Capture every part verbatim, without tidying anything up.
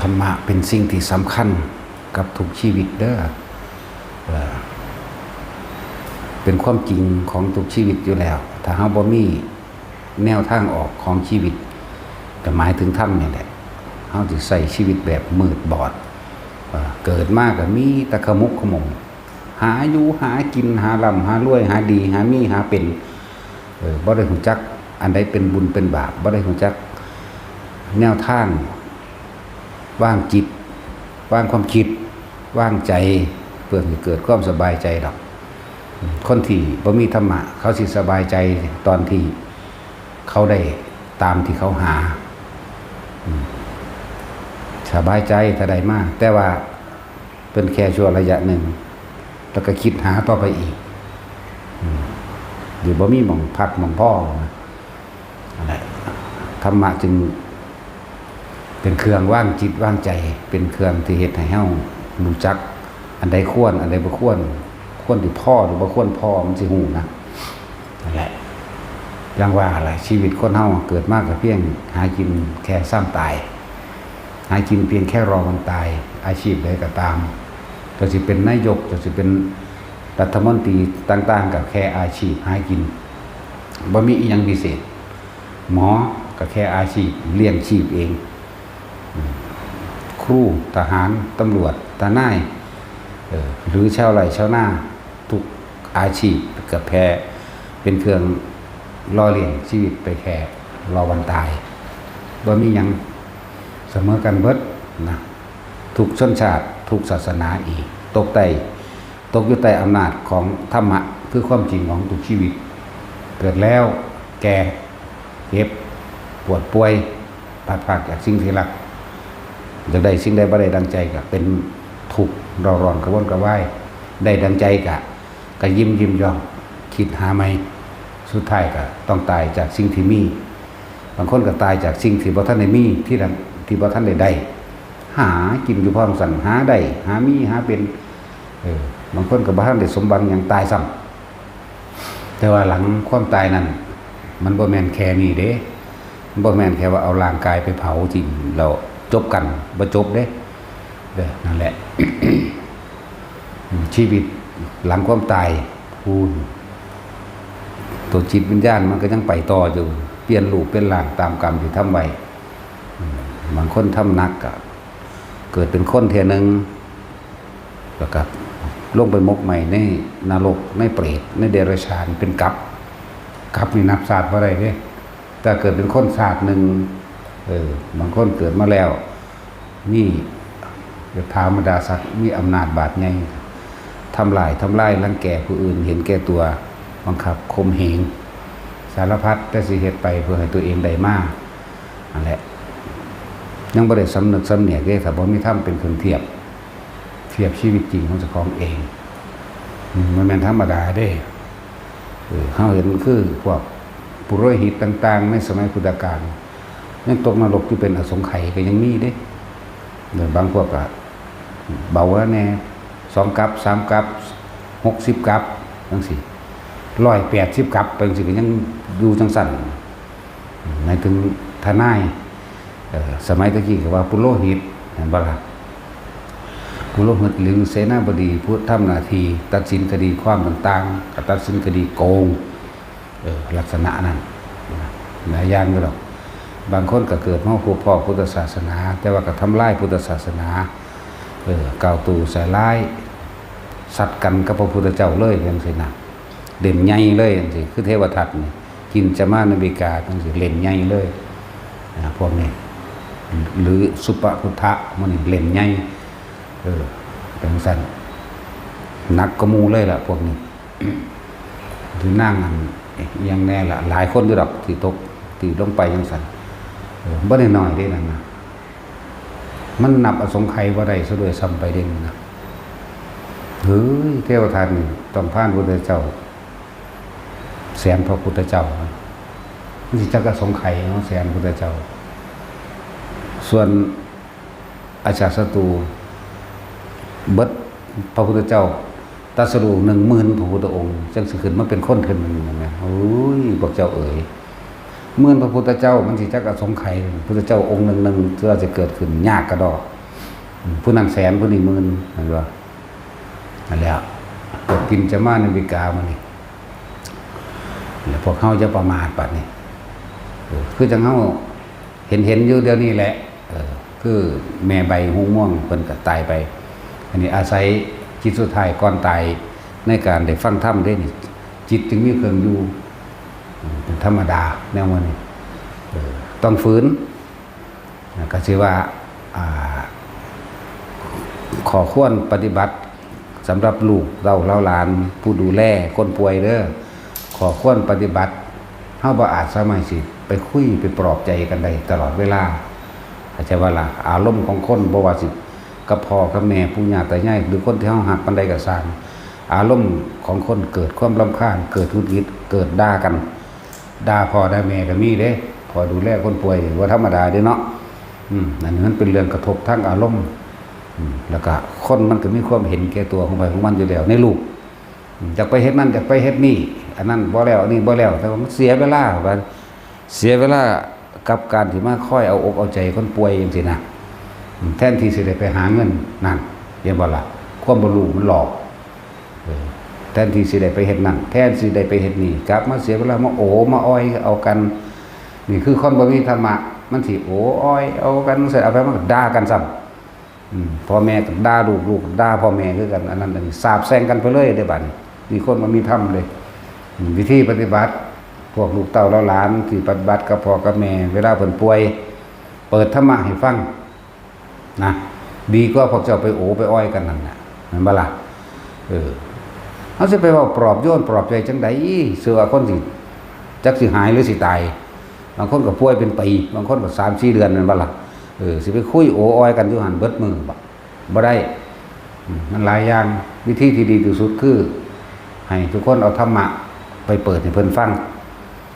ธรรมะเป็นสิ่งที่สำคัญกับทุกชีวิตเด้อ เอ่อ เป็นความจริงของทุกชีวิตอยู่แล้ว ถ้าเฮาบ่มีแนวทางออกของชีวิต ก็หมายถึงธรรมนี่แหละ เฮาสิใช้ชีวิตแบบมืดบอด เอ่อ เกิดมาก็มีแต่ขมุกขมัว หาอยู่หากิน หาร่ำหารวย หาดีหามีหาเป็น เออ บ่ได้รู้จักอันใดเป็นบุญเป็นบาป บ่ได้รู้จักแนวทางวางจิต วางความคิด วางใจ เพื่อให้เกิดความสบายใจดอก คนที่บ่มีธรรมะ เขาสิสบายใจตอนที่เขาได้ตามที่เขาหา อืม สบายใจถ้าได้มา แต่ว่าเป็นแค่ชั่วระยะหนึ่ง แล้วก็คิดหาต่อไปอีก อืม อยู่บ่มีหม่องพักหม่องพอนะ นั่นแหละ ธรรมะจึงเป็นเครื่องวางจิตวางใจ เป็นเครื่องที่เฮ็ดให้เฮารู้จัก อันใดควร อันใดบ่ควร ควรที่พอหรือบ่ควรพอ มันสิรู้นะ นั่นแหละ อย่างว่าล่ะ ชีวิตคนเฮาเกิดมาก็เพียงหากินแค่ซ้ำตาย หากินเพียงแค่รอวันตาย อาชีพใดก็ตาม จะสิเป็นนายก จะสิเป็นรัฐมนตรีต่างๆ ก็แค่อาชีพหากิน บ่มีอีหยังพิเศษ หมอก็แค่อาชีพเลี้ยงชีพเอง อืม ครู ทหาร ตำรวจ ทนาย เออ หรือชาวไร่ชาวนา ทุกอาชีพก็แค่เป็นเครื่องหล่อเลี้ยงชีวิตไปแค่รอวันตาย บ่มีหยังเสมอกันเบิดนะ ทุกชนชาติ ทุกศาสนาอีก ตกใต้ ตกอยู่ใต้อำนาจของธรรมะ คือความจริงของทุกชีวิต เกิดแล้ว แก่ เจ็บ ปวดป่วย พลัดพรากจากสิ่งที่รัก อยากได้สิ่งใดบ่ได้ดังใจก็เป็นทุกข์เร่าร้อนกระวนกระวาย ได้ดังใจก็ ก็ยิ้มยิ้มย่อง คิดหาใหม่ สุดท้ายก็ต้องตายจากสิ่งที่มี บางคนก็ตายจากสิ่งที่บ่ทันได้มี ที่ดัง ที่บ่ทันได้ได้ หากินอยู่พร้อมสั่น หาได้ หามี หาเป็น เออ บางคนก็บ่ทันได้สมหวังหยัง ตายซ้ำ แต่ว่าหลังความตายนั้น มันบ่แม่นแค่นี้เด้ มันบ่แม่นแค่ว่าเอาร่างกายไปเผาทิ้งแล้วจบกัน บ่จบเด้ เด้อ นั่นแหละ ชีวิตหลังความตาย พู้น ตัวจิตวิญญาณมันก็ยังไปต่ออยู่ เปลี่ยนรูปเปลี่ยนร่างตามกรรมที่ทำไว้ อืม บางคนทำหนักก็เกิดเป็นคนเทื่อหนึ่ง แล้วก็ลงไปหมกไหม้ในนรก ในเปรต ในเดรัจฉาน เป็นกลับ กลับนี่นับชาติบ่ได้เด้ แต่เกิดเป็นคนชาติหนึ่ง เออ บางคนเกิดมาแล้ว มียศถาบรรดาศักดิ์ มีอำนาจบาดใหญ่ ทำลาย ทำลาย รังแกผู้อื่น เห็นแก่ตัว บังคับ ข่มเหง สารพัด แต่สิเฮ็ดไปเพื่อให้ตัวเองได้มา นั่นแหละ ยังบ่ได้สำนึกสำเนียกเด้ ถ้าบ่มีธรรมเป็นเครื่องเทียบ เทียบชีวิตจริงของเจ้าของเอง อืม มันแม่นธรรมดาเด้ เออ เฮาเห็นคือพวกปุโรหิตต่างๆ ในสมัยพุทธกาล ยังตกนรกอยู่เป็นอสงไขยก็ยังมีเด้ เดี๋ยวบางพวกก็เบาแล้วแน่ สองกับ สามกับ หกสิบกับ จังซี้ ร้อยแปดสิบกับ ไปจังซี้ก็ยังอยู่จังซั่น หมายถึงทนาย เอ่อ สมัยตะกี้ก็ว่าปุโรหิต เห็นบ่ล่ะ ปุโรหิตหรือเสนาบดีผู้ทำหน้าที่ตัดสินคดีความต่างๆ ก็ตัดสินคดีโกง เออ ลักษณะนั้น หลายอย่างอยู่ดอก บางคนก็เกิดมาพบพ้อพุทธศาสนา แต่ว่าก็ทำลายพุทธศาสนา เออ กล่าวตู่ใส่ร้าย สัตว์กันกับพระพุทธเจ้าเลยจังซี้นะ เล่นใหญ่เลยจังซี้ คือเทวทัตนี่ กินจามานาวิกาจังซี้ เล่นใหญ่เลย อ่า พวกนี้ หรือสุปพุทธะ หมู่นี้เล่นใหญ่ เออ จังซั่น หนักกว่าหมู่เลยล่ะ พวกนี้ หรือนางอันอิหยังแน่ล่ะ หลายคนอยู่ดอกที่ตก ที่ลงไปจังซั่น เออ บ่ได้น้อยเด้นั่นนะ มันนับอสงไขยบ่ได้ซะด้วยซ้ำไปเด้นั่นนะ เฮ้ย เทวทัตนี่ต้องผ่านพุทธเจ้า แสนพระพุทธเจ้า มันสิจักอสงไขยเนาะ แสนพุทธเจ้า ส่วนอาชาติศัตรู เบิดพระพุทธเจ้าตรัสรู้หนึ่งหมื่นพระพุทธองค์ จังสิขึ้นมาเป็นคนเทื่อหนึ่งนะ โอ้ย พวกเจ้าเอ๋ย หมื่นพระพุทธเจ้ามันสิจักอสงไขย พุทธเจ้าองค์หนึ่งหนึ่งเทื่อสิเกิดขึ้นยากกระดอก ผู้นั้นแสน ผู้นี้หมื่น เห็นบ่ นั่นแหละ กินจะมาในวิกามานี่ แล้วพวกเฮาจะประมาทบัดนี้ เออ คือจังเฮาเห็นเห็นอยู่เดี๋ยวนี้แหละ เออ คือแม่ใบฮูม่วงเพิ่นก็ตายไป อันนี้อาศัยจิตสุดท้ายก่อนตายในการได้ฟังธรรมเด้นี่ จิตจึงมีเครื่องอยู่ เออ เป็นธรรมดาแนวนี้ เออ ต้องฝืน ก็สิว่า อ่า ข้อควรปฏิบัติสำหรับลูกเต้าเหล่าหลาน ผู้ดูแลคนป่วยเด้อ ข้อควรปฏิบัติ เฮาบ่อาจสามารถสิไปคุยไปปลอบใจกันได้ตลอดเวลา เข้าใจบ่ล่ะ อารมณ์ของคนบ่ว่าสิกับพ่อกับแม่ ปู่ย่าตายาย หรือคนที่เฮาฮักปานใดก็ซ่าง อารมณ์ของคนเกิดความรำคาญ เกิดหงุดหงิด เกิดด่ากัน ด่าพ่อด่าแม่ก็มีเด้ พ่อดูแลคนป่วยนี่บ่ธรรมดาเด้เนาะ อืม อันนี้มันเป็นเรื่องกระทบทางอารมณ์ อืม แล้วก็คนมันก็มีความเห็นแก่ตัวของไผของมันอยู่แล้วในลูก อืม อยากไปเฮ็ดนั่น อยากไปเฮ็ดนี่ อันนั้นบ่แล้ว อันนี้บ่แล้ว แต่ว่ามันเสียเวลา ว่าเสียเวลากับการที่มาคอยเอาอกเอาใจคนป่วยจังซี่นะ อืม แทนที่สิได้ไปหาเงิน นั่น เห็นบ่ล่ะ ความบ่รู้มันหลอก เออ แทนที่สิได้ไปเฮ็ดนั่น แทนสิได้ไปเฮ็ดนี่ กลับมาเสียเวลามาโอมาอ้อยเอากัน นี่คือคนบ่มีธรรมะ มันสิโออ้อยเอากัน เสร็จเอาไปมันก็ด่ากันซ้ำ อืม พ่อแม่ก็ด่าลูก ลูกก็ด่าพ่อแม่คือกัน อันนั้นอันนี้สาปแช่งกันไปเลยเด้อบัดนี้ นี่คนบ่มีธรรมเลย อืม วิธีปฏิบัติ พวกลูกเต้าเหล่าหลานที่ปฏิบัติกับพ่อกับแม่ เวลาเพิ่นป่วย เปิดธรรมะให้ฟัง นะ ดีกว่าพวกเจ้าไปโอไปอ้อยกันนั่นน่ะ แม่นบ่ล่ะ เออ เฮาสิไปเว้าปลอบโยนปลอบใจจังใด เชื่อว่าคนสิ จักสิหายหรือสิตาย บางคนก็ป่วยเป็นปี บางคนก็สามสี่เดือน แม่นบ่ล่ะ เออ สิไปคุยโออ้อยกันอยู่หั่นเบิดมื้อบ่ บ่ได้ อืม มันหลายอย่าง วิธีที่ดีที่สุดคือ ให้ทุกคนเอาธรรมะไปเปิดให้เพิ่นฟัง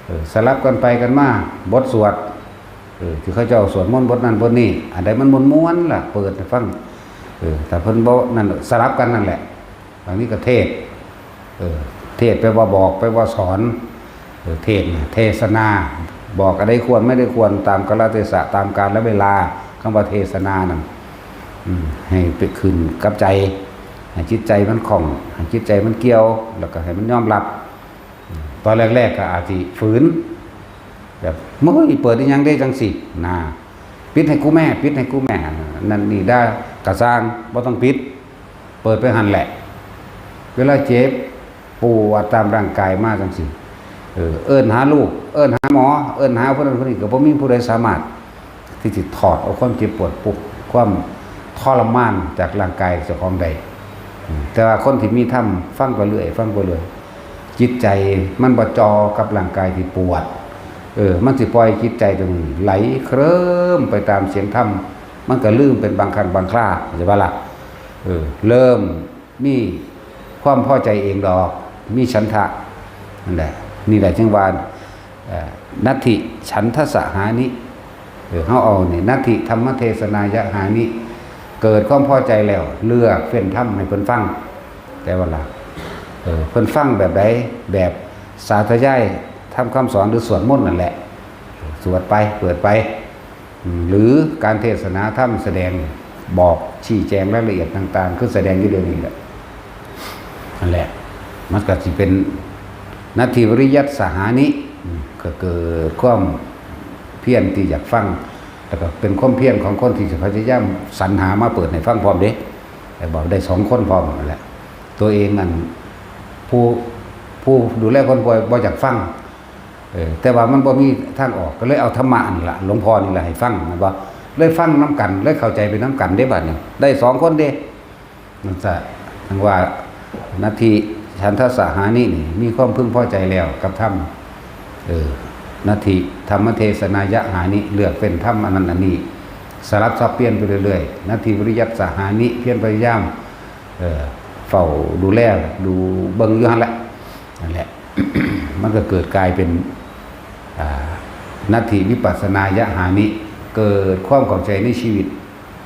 เออ สลับกันไปกันมา บทสวด เออ ที่เขาเจ้าสวดมนต์บทนั้นบทนี้ อันใดมันม่วนๆล่ะ เปิดให้ฟัง เออ ถ้าเพิ่นบ่นั่น สลับกันนั่นแหละ บางทีก็เทศน์ เออ เทศน์แปลว่าบอก แปลว่าสอน เออ เทศน์น่ะ เทศนา บอกอะไรควรไม่ได้ควร ตามกาลเทศะ ตามกาลเวลา คำว่าเทศนานั่น อืม ให้ไปขึ้นกับใจ ให้จิตใจมันคล่อง ให้จิตใจมันเกี่ยว แล้วก็ให้มันยอมรับ ตอนแรกๆก็อาจสิฝืน แบบ "มึงเปิดอีหยังได้จังสิ น่า ปิดให้กูแม่ ปิดให้กูแม่" นั่นนี่ด่ากะซ่าง บ่ต้องปิด เปิดไปหั่นแหละ เวลาเจ็บปวดตามร่างกายมาจังสิ เออ เอิ้นหาลูก เอิ้นหาหมอ เอิ้นหาผู้นั้นผู้นี้ ก็บ่มีผู้ใดสามารถ ที่สิถอดเอาความเจ็บปวดปวด ความทรมานจากร่างกายเจ้าของได้ อืม แต่ว่าคนที่มีธรรม ฟังไปเรื่อย ฟังไปเรื่อย จิตใจมันบ่จ่อกับร่างกายที่ปวด เออ มันสิปล่อยจิตใจตรงนี้ไหลเคลิ้มไปตามเสียงธรรม มันก็ลืมเป็นบางครั้งบางครา เข้าใจบ่ล่ะ เออ เริ่มมีความพอใจเองดอก มีฉันทะ นั่นแหละ นี่แหละจึงว่า เอ่อ นัตถิฉันทสหานิ เออ เฮาเอานี่ นัตถิธรรมเทศนายะหานิ เกิดความพอใจแล้ว เลือกเฟ้นธรรมให้เพิ่นฟัง แต่ว่าล่ะ เออ เพิ่นฟังแบบใด แบบสาธยายธรรมคำสอนหรือสวดมนต์นั่นแหละ สวดไป เปิดไป อืม หรือการเทศนาธรรมแสดงบอกชี้แจงรายละเอียดต่างๆ คือแสดงอยู่เดี๋ยวนี้แหละ นั่นแหละ มันก็สิเป็น นัตถิวิริยัสสหานิ อืม ก็เกิดความเพียรที่อยากฟัง แล้วก็เป็นความเพียรของคนที่จะพยายามสรรหามาเปิดให้ฟังพร้อมเด้ แต่บอกได้สองคนพร้อมนั่นแหละ ตัวเองนั่น ผู้ ผู้ดูแลคนป่วยบ่อยากฟัง เออ แต่ว่ามันบ่มีทางออก ก็เลยเอาธรรมะนี่ล่ะ หลวงพ่อนี่ล่ะให้ฟัง แม่นบ่ เลยฟังนำกัน เลยเข้าใจไปนำกันเด้บัดนี้ ได้สองคนเด้ นั่นซะ จั่งว่า นัตถิฉันทสหานินี่ มีความพึงพอใจแล้วกับธรรม เออ นัตถิธรรมเทศนายะหานิ เลือกเฟ้นธรรมอันนั้นอันนี้ สลับสับเปลี่ยนไปเรื่อยๆ นัตถิวิริยัสสหานิ เพียรพยายาม เออ เฝ้าดูแล ดูเบิ่งอยู่หั่นแหละ นั่นแหละ มันก็เกิดกลายเป็น อ่า นัตถิวิปัสสนายะหานิ เกิดความเข้าใจในชีวิต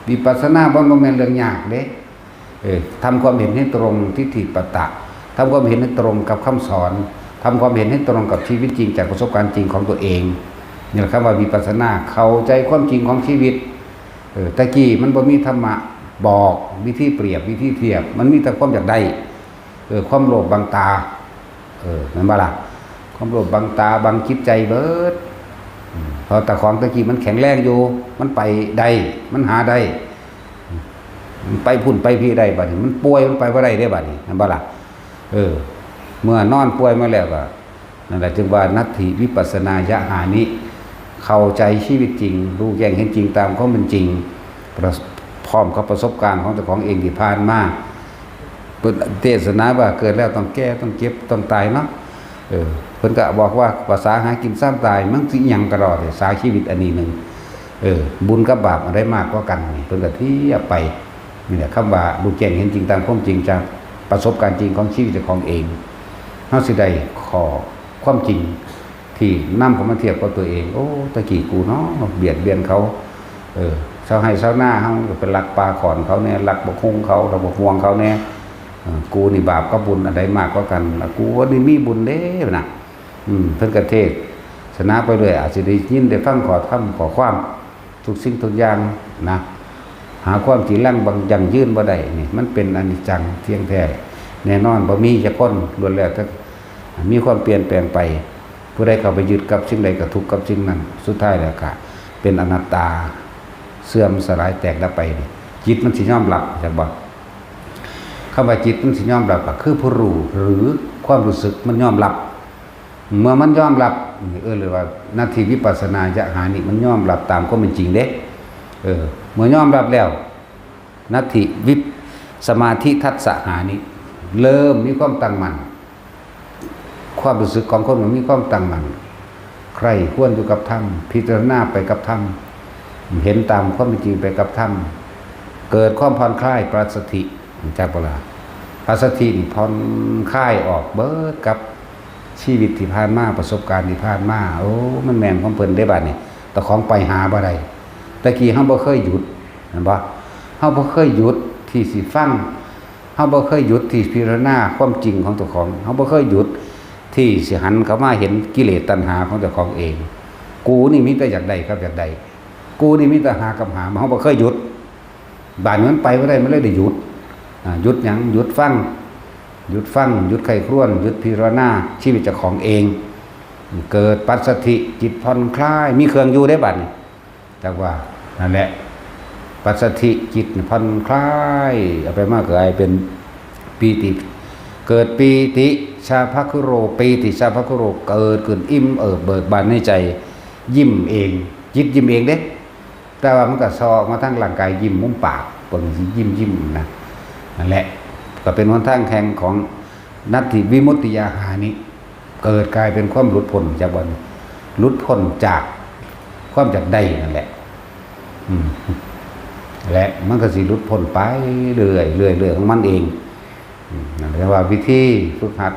วิปัสสนาบ่ บ่แม่นเรื่องยากเด้ เออ ทำความเห็นให้ตรงทิฏฐิปตะ ทำความเห็นให้ตรงกับคำสอน ทำความเห็นให้ตรงกับชีวิตจริงจากประสบการณ์จริงของตัวเอง นี่แหละคำว่าวิปัสสนา เข้าใจความจริงของชีวิต เออ แต่กี้มันบ่มีธรรมะบอกวิธีเปรียบวิธีเทียบ มันมีแต่ความอยากได้ เออ ความโลภบังตา เออ แม่นบ่ล่ะ ความโลภบังตาบังจิตใจเบิด อืม เพราะแต่ของแต่กี้มันแข็งแรงอยู่ มันไปได้ มันหาได้ มันไปพุ้นไปพี้ได้ บัดนี้มันป่วย มันไปบ่ได้เด้บัดนี้ แม่นบ่ล่ะ เออ เมื่อนอนป่วยมาแล้วก็ นั่นแหละจึงว่า นัตถิวิปัสสนาญาหานิ เข้าใจชีวิตจริง รู้แจ้งเห็นจริงตามความเป็นจริง ประ- พร้อมกับประสบการณ์ของเจ้าของเองที่ผ่านมา เพิ่นเทศนาว่าเกิดแล้วต้องแก่ต้องเจ็บต้องตายเนาะ เออ เพิ่นก็บอกว่าภาษาหากินซ้ำตาย มันสิหยังกะดอเด้ สาชีวิตอันนี้หนึ่ง เออ บุญกับบาปอันใดมากกว่ากันนี่ เพิ่นก็เทียบไป นี่แหละคำว่ารู้แจ้งเห็นจริงตามความจริงจากประสบการณ์จริงของชีวิตเจ้าของเอง เฮาสิได้ข้อความจริงที่นำเข้ามาเทียบกับตัวเอง โอ้ ตะกี้กูเนาะเบียดเบียนเขา เออ ชาวไร่ชาวนาเฮาก็ไปลักปลาข้อนเขาแน่ ลักบักฮุ่งเขา ลักบักม่วงเขาแน่ เออ กูนี่บาปกับบุญอันใดมากกว่ากัน กูว่านี่มีบุญเด้นะ อืม เพิ่นก็เทศนาไปเรื่อย อาจสิได้ยินได้ฟังข้อธรรมข้อความ ทุกสิ่งทุกอย่างนะ หาความจีรังบังยั่งยืนบ่ได้นี่ มันเป็นอนิจจังเที่ยงแท้ แน่นอน บ่มีจักคน ล้วนแล้วแต่มีความเปลี่ยนแปลงไป ผู้ใดเข้าไปยึดกับสิ่งใดก็ทุกข์กับสิ่งนั้น สุดท้ายแล้วก็เป็นอนัตตา เสื่อมสลายแตกดับไปนี่ จิตมันสิยอมรับ จักบ่ คำว่าจิตมันสิยอมรับก็คือผู้รู้ หรือความรู้สึกมันยอมรับ เมื่อมันยอมรับ เออ เรียกว่า นัตถิวิปัสสนาญาหานิ มันยอมรับตามความเป็นจริงเด้ เออ เมื่อยอมรับแล้ว นัตถิวิป- สมาธิทัสสะหานิ เริ่มมีความตั้งมั่น ความรู้สึกของคนมันมีความตั้งมั่น ใคร่ครวญอยู่กับธรรม พิจารณาไปกับธรรม เห็นตามความเป็นจริงไปกับธรรม เกิดความผ่อนคลาย ปัสสัทธิ จักบ่ล่ะ ปัสสัทธินี่ผ่อนคลายออกเบิดกับชีวิตที่ผ่านมา ประสบการณ์ที่ผ่านมา โอ้ มันแม่นของเพิ่นเด้บัดนี้ แต่ของไปหาบ่ได้ ตะกี้เฮาบ่เคยหยุด เห็นบ่ เฮาบ่เคยหยุดที่สิฟัง เฮาบ่เคยหยุดที่พิจารณาความจริงของเจ้าของ เฮาบ่เคยหยุดที่สิหันเข้ามาเห็นกิเลสตัณหาของเจ้าของเอง กูนี่มีแต่อยากได้กับอยากได้ กูนี่มีแต่หากับหา เฮาบ่เคยหยุด บาดนี้มันไปบ่ได้ มันเลยได้หยุด อ่า หยุดหยัง หยุดฟัง หยุดฟัง หยุดใคร่ครวญ หยุดพิจารณาชีวิตเจ้าของเอง เกิดปัสสัทธิ จิตผ่อนคลาย มีเครื่องอยู่เด้บัดนี้ จักว่า นั่นแหละ ปัสสัทธิ จิตผ่อนคลาย เอาไปมากลายเป็นปีติ เกิดปีติ ชาภคุโร ปีติ ชาภคุโร เกิดขึ้นอิ่มเอิบเบิกบานในใจ ยิ้มเอง จิตยิ้มเองเด้ แต่ว่ามันก็ส่อออกมาทางร่างกาย ยิ้มมุมปาก เบิ่งสิยิ้มยิ้มนะ นั่นแหละ ก็เป็นหนทางแห่งของ นัตถิวิมุตติญาหานิ เกิดกลายเป็นความหลุดพ้นจากวัน หลุดพ้นจากความอยากได้นั่นแหละ อืม และมันก็สิหลุดพ้นไปเรื่อยๆเรื่อยๆของมันเอง อืม นั่นเรียกว่าวิธีฝึกหัด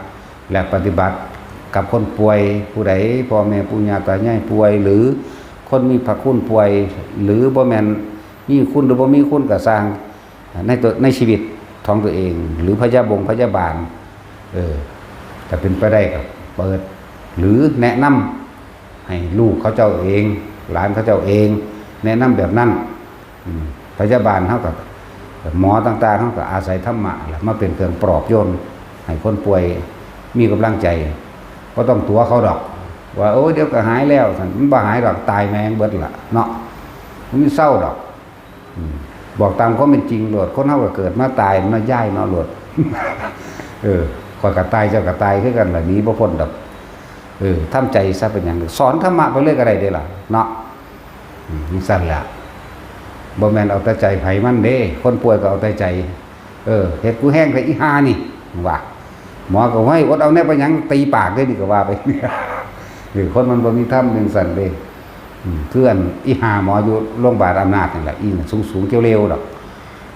และปฏิบัติกับคนป่วย ผู้ใดพ่อแม่ปู่ย่าตายายป่วย หรือคนมีพระคุณป่วย หรือบ่แม่นมีคุณหรือบ่มีคุณก็ซ่าง ในตัว ในชีวิตของตัวเอง หรือพยาบงพยาบาล เออ ถ้าเป็นไปได้ก็เปิด หรือแนะนำให้ลูกเขาเจ้าเอง หลานเขาเจ้าเอง แนะนำแบบนั้น อืม พยาบาลเฮาก็ หมอต่างๆเฮาก็อาศัยธรรมะแหละมาเป็นเครื่องปลอบโยนให้คนป่วยมีกำลังใจ บ่ต้องตั๋วเขาดอก ว่า โอ้ย เดี๋ยวก็หายแล้ว ซั่น มันบ่หายดอก ตายแม่งเบิดล่ะเนาะ มันมีเซาดอก อืม บอกตามความเป็นจริงโลด คนเฮาก็เกิดมาตายเนาะ ย้ายเนาะโลด เออ ข้อยก็ตาย เจ้าก็ตายคือกันล่ะ หนีบ่พ้นดอก เออ ทำใจซะ เป็นหยัง สอนธรรมะไปเลยก็ได้เด้ล่ะ เนาะ อืม จั่งซั้นแหละ บ่แม่นเอาแต่ใจไผมันเด้ คนป่วยก็เอาแต่ใจ เออ เฮ็ดกูแฮงแท้อีห่านี่ ว่า หมอก็ "เฮ้ย อดเอาแน่ ไปหยัง ตีปากเด้นี่" ก็ว่าไป เออ คนมันบ่มีธรรมจั่งซั้นเด้ อืม คืออันอีห่าหมออยู่โรงพยาบาลอำนาจนี่แหละ อีนั่นสูงๆเขียวเหลวดอก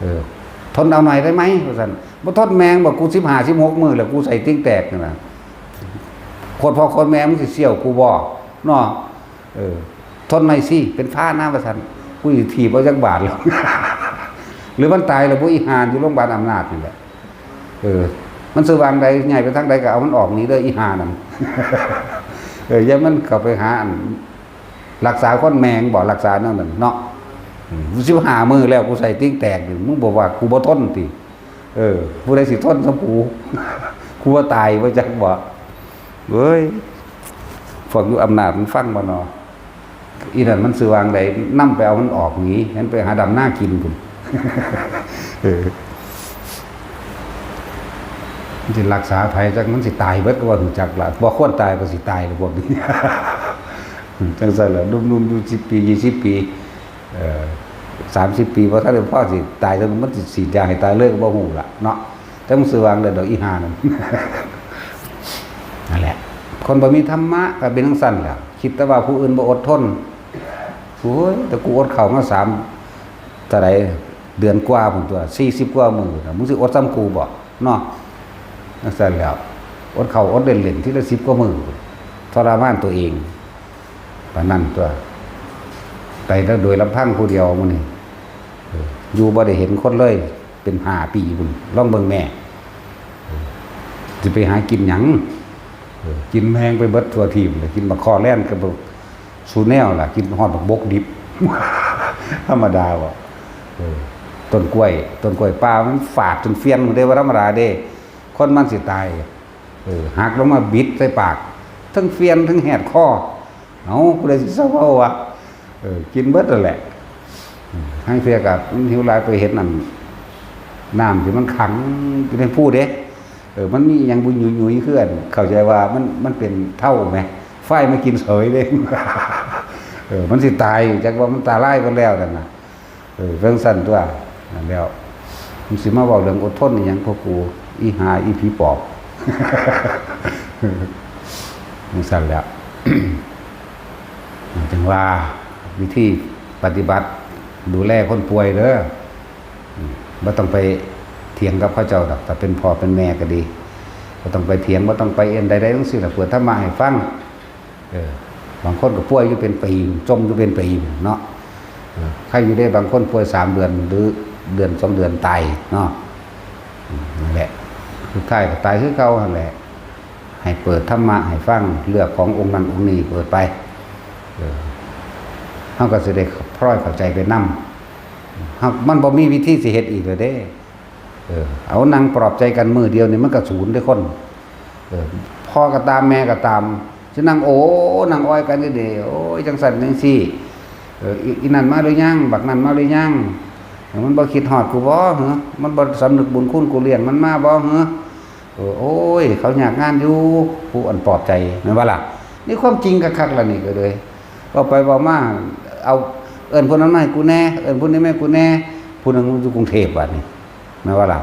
เออ "ทนเอาหน่อยได้ไหม" ว่าซั่น "บ่ทนแม่งบ่ กูสิบห้า สิบหกมื้อแล้ว กูไส้ติ่งแตกนั่นน่ะ โคตรพ่อโคตรแม่มึงสิเสี่ยวกูบ่ เนาะ เออ ทนหน่อยสิ เป็นพระนะ" ว่าซั่น "กูสิถีบเอาจักบาทแล้ว" หรือมันตายแล้วบ่ อีห่าอยู่โรงพยาบาลอำนาจนี่แหละ เออ มันสว่างใด ย้ายไปทางใดก็เอามันออกหนีเด้อ อีห่านั่น เออ อย่ามันเข้าไปหาอัน รักษาคนแม่งบ่ รักษาแนวนั้นเนาะ อืม สิบห้ามื้อแล้ว กูใส่ติ่งแตกอยู่ มึงบอกว่ากูบ่ทนติ เออ ผู้ใดสิทนกับกู กูว่าตายว่าจักบ่ เว้ย พวกอยู่อำนาจมันฟังบ่เนาะ อีนั่นมันสิวางใด นำไปเอามันออกหนี มันไปหาดำนากินพุ่น เออ มันสิรักษาไผ จักมันสิตายเบิดก็ว่ารู้จักละ บ่ควรตายก็สิตายละพวกนี้ จังซั่นล่ะ หนุ่มๆ อยู่สิบปี ยี่สิบปี เอ่อ สามสิบปี บ่ทันได้พอสิตาย แล้วมันสิฉีดยาให้ตายเลยก็บ่ฮู้ล่ะเนาะ แต่มันสิวางได้ดอกอีห่านั่น นั่นแหละ คนบ่มีธรรมะก็เป็นจังซั่นแหละ คิดแต่ว่าผู้อื่นบ่อดทน โอ้ย แต่กูอดข้าวมาสาม เท่าใด เดือนกว่าพุ้นตั๊ว สี่สิบกว่ามื้อน่ะ มึงสิอดส่ำกูบ่ เนาะ จังซั่นแหล้ว อดข้าวอดเล่นๆ ทีละสิบกว่ามื้อ ทรมานตัวเอง ปานนั้นตั๊ว ไปแล้วโดยลำพังผู้เดียวมื้อนี้ เออ อยู่บ่ได้เห็นคนเลย เป็นห้าปีพุ้น ลองเบิ่งแม่ เออ สิไปหากินหยัง เออ กินแมงไปเบิดทั่วทีปเลย กินบักคอแล่นกับบัก สูแนวล่ะ กินฮอดบักบกดิบ ธรรมดาบ่ เออ ต้นกล้วย ต้นกล้วยป่ามันฝาดจนเฟี้ยนพุ้นเด้ บ่ธรรมดาเด้ คนมันสิตาย เออ หักลงมาบิดใส่ปาก ทั้งเฟี้ยนทั้งแหดคอ เอ้า ผู้ใดสิเซาเว้าวะ เออ กินเบิดนั่นแหละ อืม ลางเทื่อก็มันหิวหลายไปเห็นนั่น น้ำที่มันขังอยู่ในภูเด้ เออ มันมีอิหยังบุญหยุยๆ คืออัน เข้าใจว่ามัน มันเป็นเถ้าแหม ไฟมากินเสยเด้ เออ มันสิตาย จักว่ามันตาลายกันแล้วนั่นน่ะ เออ เรื่องสั้นตั๊ว นั่นแล้ว มันสิมาเว้าเรื่องอดทนอีหยังพวกกู อีห่า อีผีปอบ มันสั้นแล้ว จังว่าวิธีปฏิบัติดูแลคนป่วยเด้อ อืม บ่ต้องไปเถียงกับเขาเจ้าดอก ถ้าเป็นพ่อเป็นแม่ก็ดี บ่ต้องไปเถียง บ่ต้องไปเอ็นใดๆ ทั้งสิ้นล่ะ เปิดธรรมะให้ฟัง เออ บางคนก็ป่วยอยู่เป็นปี จมอยู่เป็นปีเนาะ เออ ใครอยู่ได้ บางคนป่วยสามเดือน หรือเดือนสองเดือนตายเนาะ อืม นั่นแหละ สุดท้ายก็ตายคือเก่าหั่นแหละ ให้เปิดธรรมะให้ฟัง เลือกขององค์นั้นองค์นี้เปิดไป เออ เฮาก็สิได้พลอยเข้าใจไปนำ เฮา มันบ่มีวิธีสิเฮ็ดอีกแล้วเด้ เออ เอานั่งปลอบใจกันมื้อเดียวนี่มันก็สูญเด้คน เออ พ่อก็ตามแม่ก็ตาม สินั่งโอ้ นั่งอ้อยกันอยู่เด้ โอ้ย จังซั่นจังซี่ เออ อี อีนั่นมาหรือยัง บักนั่นมาหรือยัง เออ มันบ่คิดฮอดกูบ่หือ มันบ่สำนึกบุญคุณกูเลี้ยงมันมาบ่หือ เออ โอ้ย เขายากงานอยู่ ผู้อันปลอบใจ แม่นบ่ล่ะ นี่ความจริงคักๆ ล่ะนี่ก็เลย เว้าไปเว้ามา เอา เอิ้นผู้นั้นมาให้กูแหน่ เอิ้นผู้นี้มาให้กูแหน่ ผู้หนึ่งอยู่กรุงเทพฯ บัดนี้ แม่นบ่ล่ะ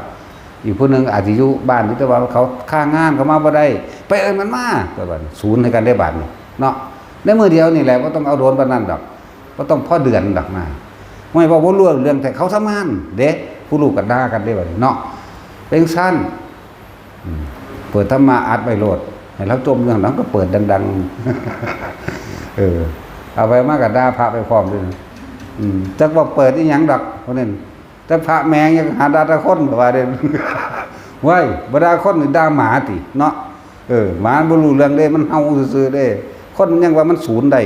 อีกผู้หนึ่งอาจสิอยู่บ้านอยู่ แต่ว่าเขาค้างานเขามาบ่ได้ ไปเอิ้นมันมา ก็บัดนี้ สูญให้กันได้บัดนี้ เนาะ ในมื้อเดียวนี่แหละ บ่ต้องเอาโดนปานนั้นดอก บ่ต้องพอเดือนดอกนะ ห้วย เว้าบ่รู้เรื่อง แต่เขาทำงานเด้ ผู้ลูกก็ด่ากันเด้บัดนี้เนาะ เป็นซั่น อืม เปิดธรรมะอัดไว้โลด ให้เราจมอยู่หั่น เราก็เปิดดังๆ เออ เอาไปมาก็ด่าพระไปพร้อมเด้ อืม จักว่าเปิดอีหยังดอก เพราะนั้น แต่พระแม่งยังหาด่าแต่คน ว่าเด้ เว้ย บ่ด่าคนนี่ด่าหมาติเนาะ เออ หมามันบ่รู้เรื่องเด้ มันเห่าซื่อๆเด้ คนมันยังว่ามันสูญได้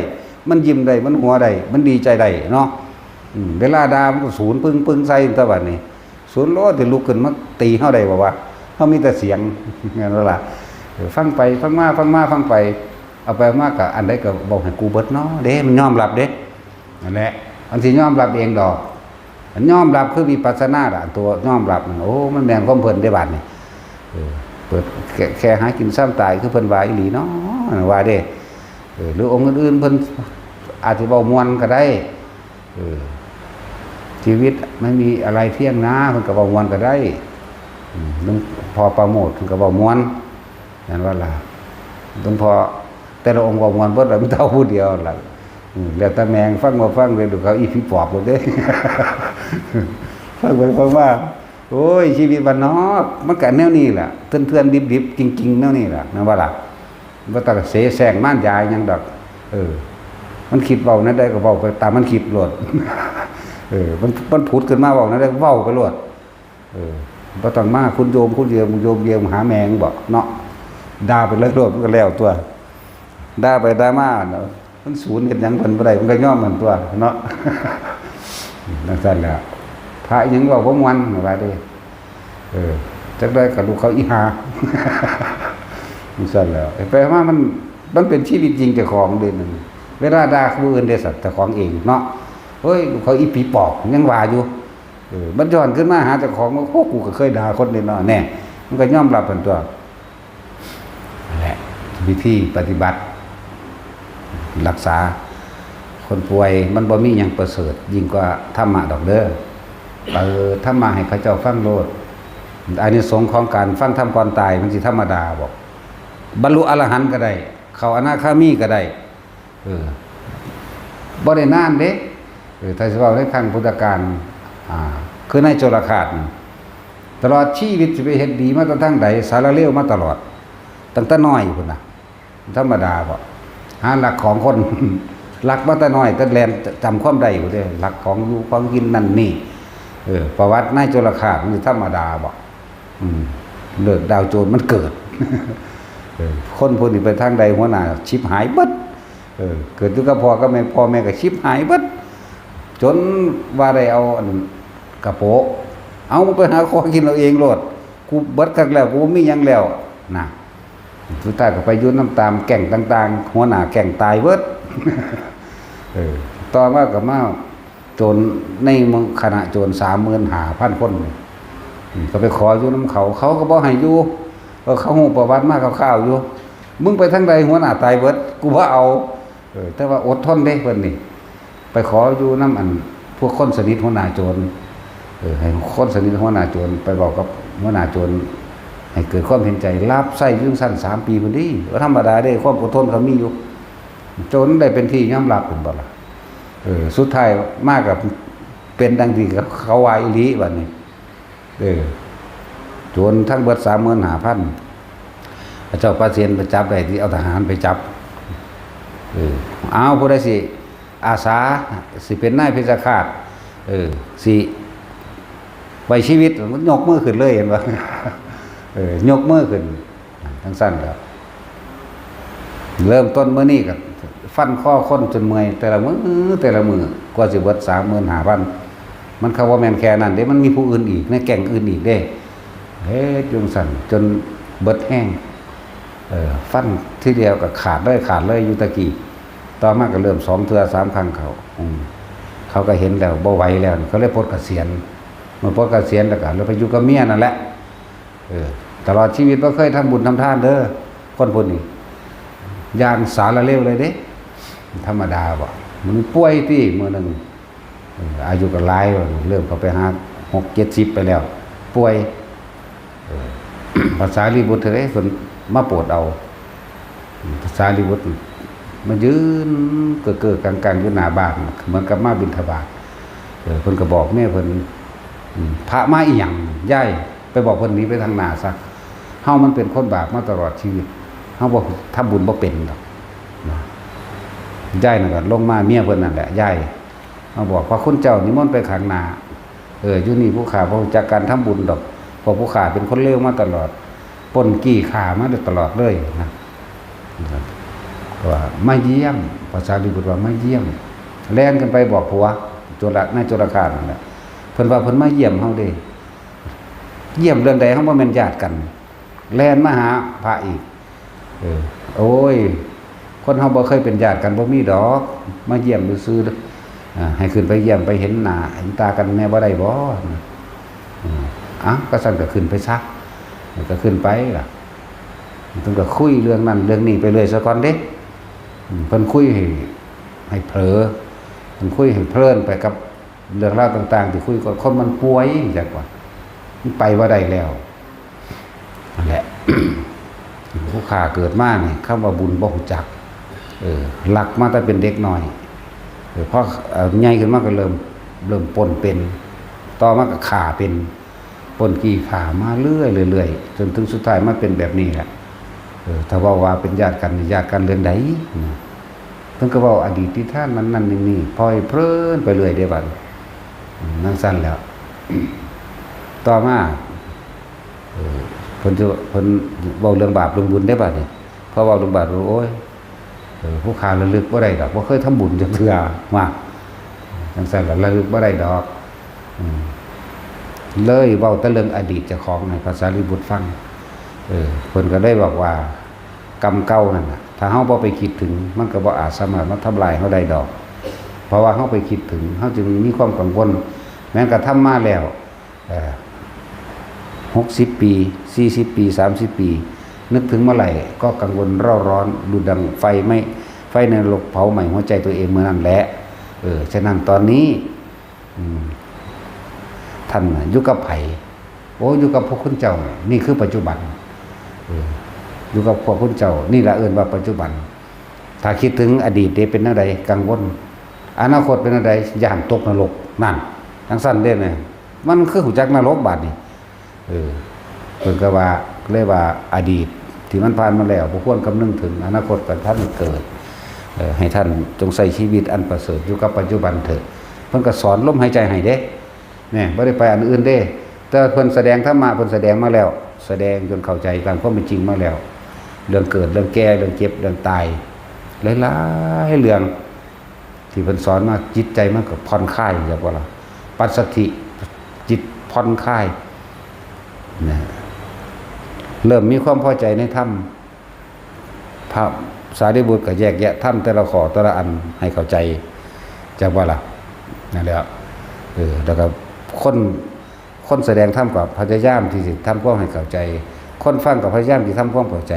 มันยิ้มได้ มันหัวได้ มันดีใจได้เนาะ อืม เวลาด่ามันก็สูญปึ้งๆใส่ แต่บัดนี้ สูญโลด สิลุกขึ้นมาตีเฮาได้บ่วะ เฮามีแต่เสียง แม่นบ่ล่ะ เออ ฟังไปฟังมา ฟังมาฟังไป เอาไปเอามาก็อันใดก็เว้าให้กูเบิดเนาะ เด้ มันยอมรับเด้ นั่นแหละ อันสิยอมรับเองดอก อันยอมรับคือวิปัสสนาล่ะ ตัวยอมรับนั่น โอ้ มันแม่นความเพิ่นเด้บัดนี้ เออ เปิดแค่ แค่หากินซ่ามตายคือเพิ่นว่าอีหลีเนาะ ว่าเด้ เออ หรือองค์อื่นๆเพิ่นอาจสิเว้าม่วนก็ได้ เออ ชีวิตไม่มีอะไรเที่ยงนะ เพิ่นก็เว้าม่วนก็ได้ อืม หลวงพ่อปราโมทย์เพิ่นก็เว้าม่วน แม่นบ่ล่ะ หลวงพ่อแต่ละองค์เว้าม่วนเบิดล่ะ มีแต่ผู้เดียวล่ะ อืม แล้วแต่แม่งฟังบ่ฟังเลย ดูเขาอีผีปอบหมดเด้ ฟังไปฟังมา โอ้ย ชีวิตบ้านนอก มันก็แนวนี้แหละ เถื่อนๆดิบๆจริงๆแนวนี้แหละ แม่นบ่ล่ะ บ่ต้องเสแสร้งมารยาหยังดอก เออ มันคิดเว้าแนวใดก็เว้าไปตามมันคิดโลด เออ มัน มันผุดขึ้นมาเว้าแนวใดก็เว้าไปโลด เออ บ่ต้องมาคุณโยมคุณเยียม โยมเยียมหาแม่งบ่เนาะ ด่าไปเลยโลด มันก็แล้วตั๊ว ด่าไปด่ามาเนาะ มันศูนย์เฮ็ดหยังเพิ่นบ่ได้ มันก็ยอมมันตัวเนาะ จั่งซั่นแหละ พระหยังเว้าบ่ม่วนว่าเด้ เออ จักได้กับลูกเขาอีหา จั่งซั่นแหละ ไปมามัน มันเป็นชีวิตจริงเจ้าของเด้นั่น เวลาด่าผู้อื่นเด้สัตว์เจ้าของเองเนาะ เฮ้ย ลูกเขาอีผีปอบ ยังว่าอยู่ เออ มันย้อนขึ้นมาหาเจ้าของว่า โอ้ กูก็เคยด่าคนนี้เนาะ แน่ มันก็ยอมรับมันตัว นั่นแหละ วิธีปฏิบัติ รักษา คนป่วย มันบ่มีหยังประเสริฐ ยิ่งกว่าธรรมะดอกเด้อ เปิดธรรมะให้เขาเจ้าฟังโลด อานิสงส์ของการฟังธรรมก่อนตาย มันสิธรรมดาบ่ บรรลุอรหันต์ก็ได้ เข้าอนาคามีก็ได้ เออ บ่ได้นานเด้ เออ ถ้าสิเว้าในครั้งพุทธกาล อ่า คือในโจรคาสนี่ ตลอดชีวิตสิไปเฮ็ดดีมาแต่ทางใด สารเลวมาตลอด ตั้งแต่น้อยพุ้นน่ะ ธรรมดาบ่ หาลักของคน ลักมาแต่น้อย แต่แล่นจำความได้พุ้นเด้ ลักของอยู่ของกินนั่นนี่ เออ ประวัตินายโจรคาสนี่ธรรมดาบ่ อืม เลิกดาวโจรมันเกิด เออ คนพวกนี้ไปทางใดหัวหน้าชิบหายเบิด เออ เกิดอยู่กับพ่อกับแม่ พ่อแม่ก็ชิบหายเบิด จนว่าได้เอาอันกระโปะ เอาไปหาของกินเอาเองโลด กูเบิดคักแล้ว กูบ่มีหยังแล้ว น่ะ สุดท้ายก็ไปอยู่นำตามแก๊งต่างๆ หัวหน้าแก๊งตายเบิด เออ ต่อมาก็มาโจรในเมือง คณะโจร สามหมื่นห้าพันคนนี่ อืม ก็ไปขออยู่นำเขา เขาก็บ่ให้อยู่ เออ เขาฮู้ประวัติมาคร่าวๆอยู่ มึงไปทางใดหัวหน้าตายเบิด กูบ่เอา เออ แต่ว่าอดทนเด้เพิ่นนี่ ไปขออยู่นำอันพวกคนสนิทหัวหน้าโจร เออ ให้คนสนิทหัวหน้าโจรไปบอกกับหัวหน้าโจร ให้เกิดความเห็นใจ รับใช้อยู่ซั่นสามปีพุ้นเด้ บ่ธรรมดาเด้ ความอดทนเขามีอยู่ โจรได้เป็นที่ยอมรับพุ้นบ่ล่ะ เออ สุดท้ายมาก็เป็นดังที่เขาว่าอีหลีบัดนี้ เออ โจรทั้งเบิด สามหมื่นห้าพัน พระเจ้าปเสนไปจับได้ ที่เอาทหารไปจับ เออ เอา ผู้ใดสิอาสา สิเป็นนายเพชฌฆาต เออ สิไว้ชีวิต มันยกมือขึ้นเลย เห็นบ่ เออ ยกมือขึ้น จั่งซั่นแหละ เริ่มต้นมื้อนี้ก็ฟันคอคนจนเมื่อย แต่ละมื้อ แต่ละมื้อ กว่าสิเบิด สามหมื่นห้าพัน มันก็บ่แม่นแค่นั้นเด้ มันมีผู้อื่นอีก ในแก๊งอื่นอีกเด้ เฮ็ดอยู่จั่งซั่นจนเบิดแฮง เออ ฟันทีเดียวก็ขาดเลย ขาดเลย อยู่ตะกี้ ต่อมาก็เริ่มสองเทื่อสามครั้งเขา อืม เขาก็เห็นแล้วบ่ไหวแล้ว เขาเลยปลดเกษียณ เมื่อปลดเกษียณแล้วก็เลยไปอยู่กับเมียนั่นแหละ เออ ตลอดชีวิตบ่เคยทำบุญทำทานเด้อ คนพวกนี้ อย่างสารเลวเลยเด้ ธรรมดาบ่ มันป่วยติมื้อหนึ่ง เออ อายุก็หลายแล้ว เริ่มเข้าไปหาหกเจ็ดสิบไปแล้ว ป่วย เออ พระสารีบุตรเด้ เพิ่นมาโปรดเอา พระสารีบุตรมายืนเก้อๆกังๆอยู่หน้าบ้าน เหมือนกับมาบิณฑบาต เออ เพิ่นก็บอกเมียเพิ่น อืม พระมาอีหยัง ยาย ไปบอกเพิ่นหนีไปทางหน้าซะ เฮามันเป็นคนบาปมาตลอดชีวิต เฮาบ่ทำบุญบ่เป็นดอก นะ ยายนั่นก็ลงมา เมียเพิ่นนั่นแหละ ยาย มาบอกว่า คุณเจ้านิมนต์ไปข้างหน้า เออ อยู่นี่ผู้ข้าบ่รู้จักการทำบุญดอก เพราะผู้ข้าเป็นคนเลวมาตลอด ปล้นจี้ฆ่ามาโดยตลอดเลยนะ ว่ามาเยี่ยม พระสารีบุตรว่ามาเยี่ยม แล่นขึ้นไปบอกผัว โจร นายโจรคาสนั่นแหละ เพิ่นว่าเพิ่นมาเยี่ยมเฮาเด้ เยี่ยมเรื่องใด เฮาบ่แม่นญาติกัน แล่นมาหาพระอีก เออ โอ้ย คนเฮาบ่เคยเป็นญาติกันบ่มีดอก มาเยี่ยมซื่อๆ อ่า ให้ขึ้นไปเยี่ยมไปเห็นหน้าเห็นตากันแน่บ่ได้บ่ อืม อ่ะ ก็ซั่นก็ขึ้นไปซะ ก็ขึ้นไปล่ะ เพิ่นก็คุยเรื่องนั้นเรื่องนี้ไปเรื่อยซะก่อนเด้ อืม เพิ่นคุยให้ ให้เผลอ เพิ่นคุยให้เพลินไปกับเรื่องราวต่างๆ ที่คุยกับคนมันป่วยจักว่า มันไปบ่ได้แล้ว นั่นแหละ ผู้ข้าเกิดมานี่ คำว่าบุญบ่รู้จัก เออ ลักมาแต่เป็นเด็กน้อย เออ พอ เอ่อ ใหญ่ขึ้นมาก็เริ่ม เริ่มปล้นเป็น ต่อมาก็ฆ่าเป็น ปล้นจี้ฆ่ามาเรื่อยๆ เรื่อยๆ จนถึงสุดท้ายมาเป็นแบบนี้แหละ เออ ถ้าเว้าว่าเป็นญาติกันนี่ ญาติกันเรื่องใด นะ เพิ่นก็เว้าอดีตนิทานนั่นๆ นี่ๆ ปล่อยเพลินไปเรื่อยเด้บัด อืม จั่งซั่นแหล้ว ต่อมา เออ เพิ่นจะ เพิ่นเว้าเรื่องบาปเรื่องบุญได้บัดนี่ พอเว้าเรื่องบาป โอ้ย เออ ผู้ข้าระลึกบ่ได้ดอก บ่เคยทำบุญจักเทื่อ ว่าจังซั่นล่ะ ระลึกบ่ได้ดอก อืม เลยเว้าแต่เรื่องอดีตเจ้าของให้พระสารีบุตรฟัง เออ เพิ่นก็ได้บอกว่า กรรมเก่านั่นน่ะ ถ้าเฮาบ่ไปคิดถึง มันก็บ่อาจสามารถมาทำลายเฮาได้ดอก เพราะว่าเฮาไปคิดถึง เฮาจึงมีความกังวล แม้กระทั่งมาแล้ว เอ่อ หกสิบปี สี่สิบปี สามสิบปี นึกถึงเมื่อไหร่ก็กังวลเร่าร้อน ดุจดังไฟไหม้ ไฟในนรกเผาไหม้หัวใจตัวเองเมื่อนั้นแหละ เออ ฉะนั้นตอนนี้ อืม ท่านน่ะอยู่กับไผ โอ้ อยู่กับพระคุณเจ้านี่ นี่คือปัจจุบัน เออ อยู่กับพระคุณเจ้า นี่ล่ะเอิ้นว่าปัจจุบัน ถ้าคิดถึงอดีตเด้เป็นแนวใด กังวล อนาคตเป็นแนวใด ย้านตกนรก นั่น จังซั่นเด้นะ มันคือฮู้จักนรกบาดนี้ เออ เพิ่นก็ว่า เลยว่าอดีตที่มันผ่านมาแล้ว บ่ควรคำนึงถึง อนาคตก็ทันเกิด เออ ให้ท่านจงใช้ชีวิตอันประเสริฐอยู่กับปัจจุบันเถอะ เพิ่นก็สอนลมหายใจให้เด้ แม่น บ่ได้ไปอันอื่นเด้ แต่เพิ่นแสดงธรรมะ เพิ่นแสดงมาแล้ว แสดงจนเข้าใจตามความเป็นจริงมาแล้ว เรื่องเกิด เรื่องแก่ เรื่องเจ็บ เรื่องตาย หลายๆเรื่อง ที่เพิ่นสอนมา จิตใจมันก็ผ่อนคลาย จักว่าล่ะ ปัสสัทธิ จิตผ่อนคลาย นะ เริ่มมีความพอใจในธรรม พระสารีบุตรก็แยกแยะธรรมแต่ละข้อแต่ละอันให้เข้าใจ จักว่าล่ะ นั่นแหละ เออ แล้วก็คน คนแสดงธรรมก็พยายามที่สิทำความให้เข้าใจ คนฟังก็พยายามที่ทำความเข้าใจ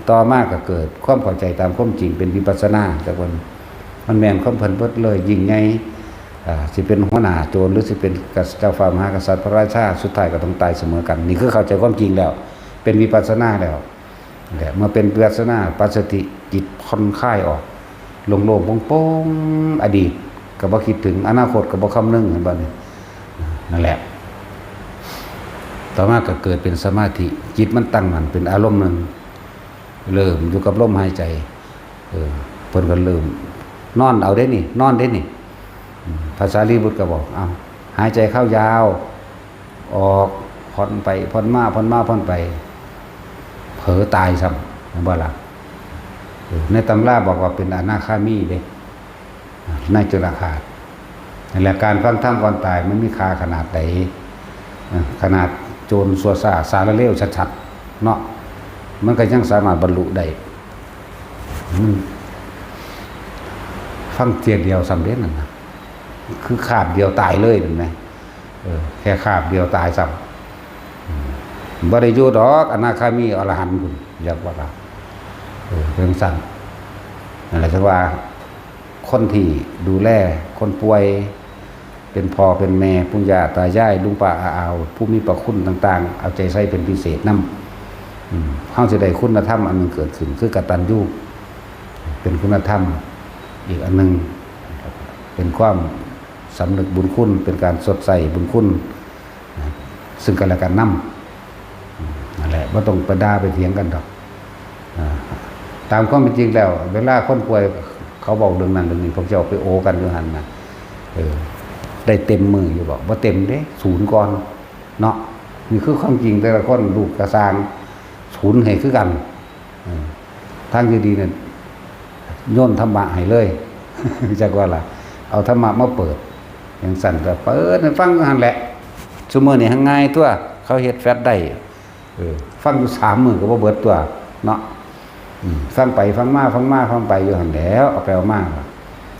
ต่อมาก็เกิดความเข้าใจตามความจริงเป็นวิปัสสนา จักว่ามันแม่นของเพิ่นเบิดเลย ยิ่งใหญ่ อ่า สิเป็นหัวหน้าโจร หรือสิเป็นเจ้าฟ้ามหากษัตริย์พระราชา สุดท้ายก็ต้องตายเสมอกัน นี่คือเข้าใจความจริงแล้ว เป็นวิปัสสนาแล้ว และเมื่อเป็นวิปัสสนา ปัสสัทธิ จิตผ่อนคลายออก โล่งๆโปร่งๆ อดีตก็บ่คิดถึง อนาคตก็บ่คำนึง เห็นบ่นี่ นั่นแหละ ต่อมาก็เกิดเป็นสมาธิ จิตมันตั้งมั่นเป็นอารมณ์หนึ่ง เริ่มอยู่กับลมหายใจ เออ เพิ่นก็เริ่ม นอนเอาเด้นี่ นอนเด้นี่ อืม พระสารีบุตรก็บอก เอา หายใจเข้ายาว ออก ผ่อนไป ผ่อนมา ผ่อนมา ผ่อนไป เผลอตายซ้ำ เห็นบ่ล่ะ เออ ในตำราบอกว่าเป็นอนาคามีเด้ ในจุลกาส นั่นแหละ การฟังธรรมก่อนตายมันมีค่าขนาดใด เออ ขนาดโจรซัวซ่าสารเลวชัดๆ เนาะ มันก็ยังสามารถบรรลุได้ อืม ฟังเทื่อเดียวซ้ำเด้นั่นน่ะ คือคาบเดียวตายเลย เห็นไหม เออ แค่คาบเดียวตายซ้ำ อืม บ่ได้อยู่ดอก อนาคามีอรหันต์พุ้น อยากว่าล่ะ เออ เป็นซั่น นั่นแหละ จั่งว่า คนที่ดูแลคนป่วย เป็นพ่อเป็นแม่ ปู่ย่าตายาย ลุงป้าอาอาว ผู้มีพระคุณต่างๆ เอาใจใส่เป็นพิเศษนำ อืม เฮาสิได้คุณธรรมอันหนึ่งเกิดขึ้น คือกตัญญู เป็นคุณธรรมอีกอันหนึ่ง เป็นความสำนึกบุญคุณ เป็นการชดใช้บุญคุณ นะ ซึ่งกันและกันนำ อืม นั่นแหละ บ่ต้องไปด่าไปเถียงกันดอก อ่า ตามความเป็นจริงแล้ว เวลาคนป่วยเขาเว้าเรื่องนั้นเรื่องนี้ พวกเจ้าไปโอกันอยู่หั่นน่ะ เออ ได้เต็มมืออยู่บ่ บ่เต็มเด้ ศูนย์ก่อน เนาะ นี่คือความจริง แต่ละคน ลูกกะซ่าง ศูนย์ให้คือกัน เออ ทางที่ดีเนี่ย โยนธรรมะให้เลย จักว่าล่ะ เอาธรรมะมาเปิด จั่งซั่นก็เปิดให้ฟังหั่นแหละ ซุมื้อนี้หั้นง่ายตั๊ว เขาเฮ็ดแฟลชได้ เออ ฟังอยู่สามมื้อก็บ่เบิดตั๊ว เนาะ อืม ฟังไปฟังมา ฟังมาฟังไปอยู่หั่นแหล้ว เอาไปเอามา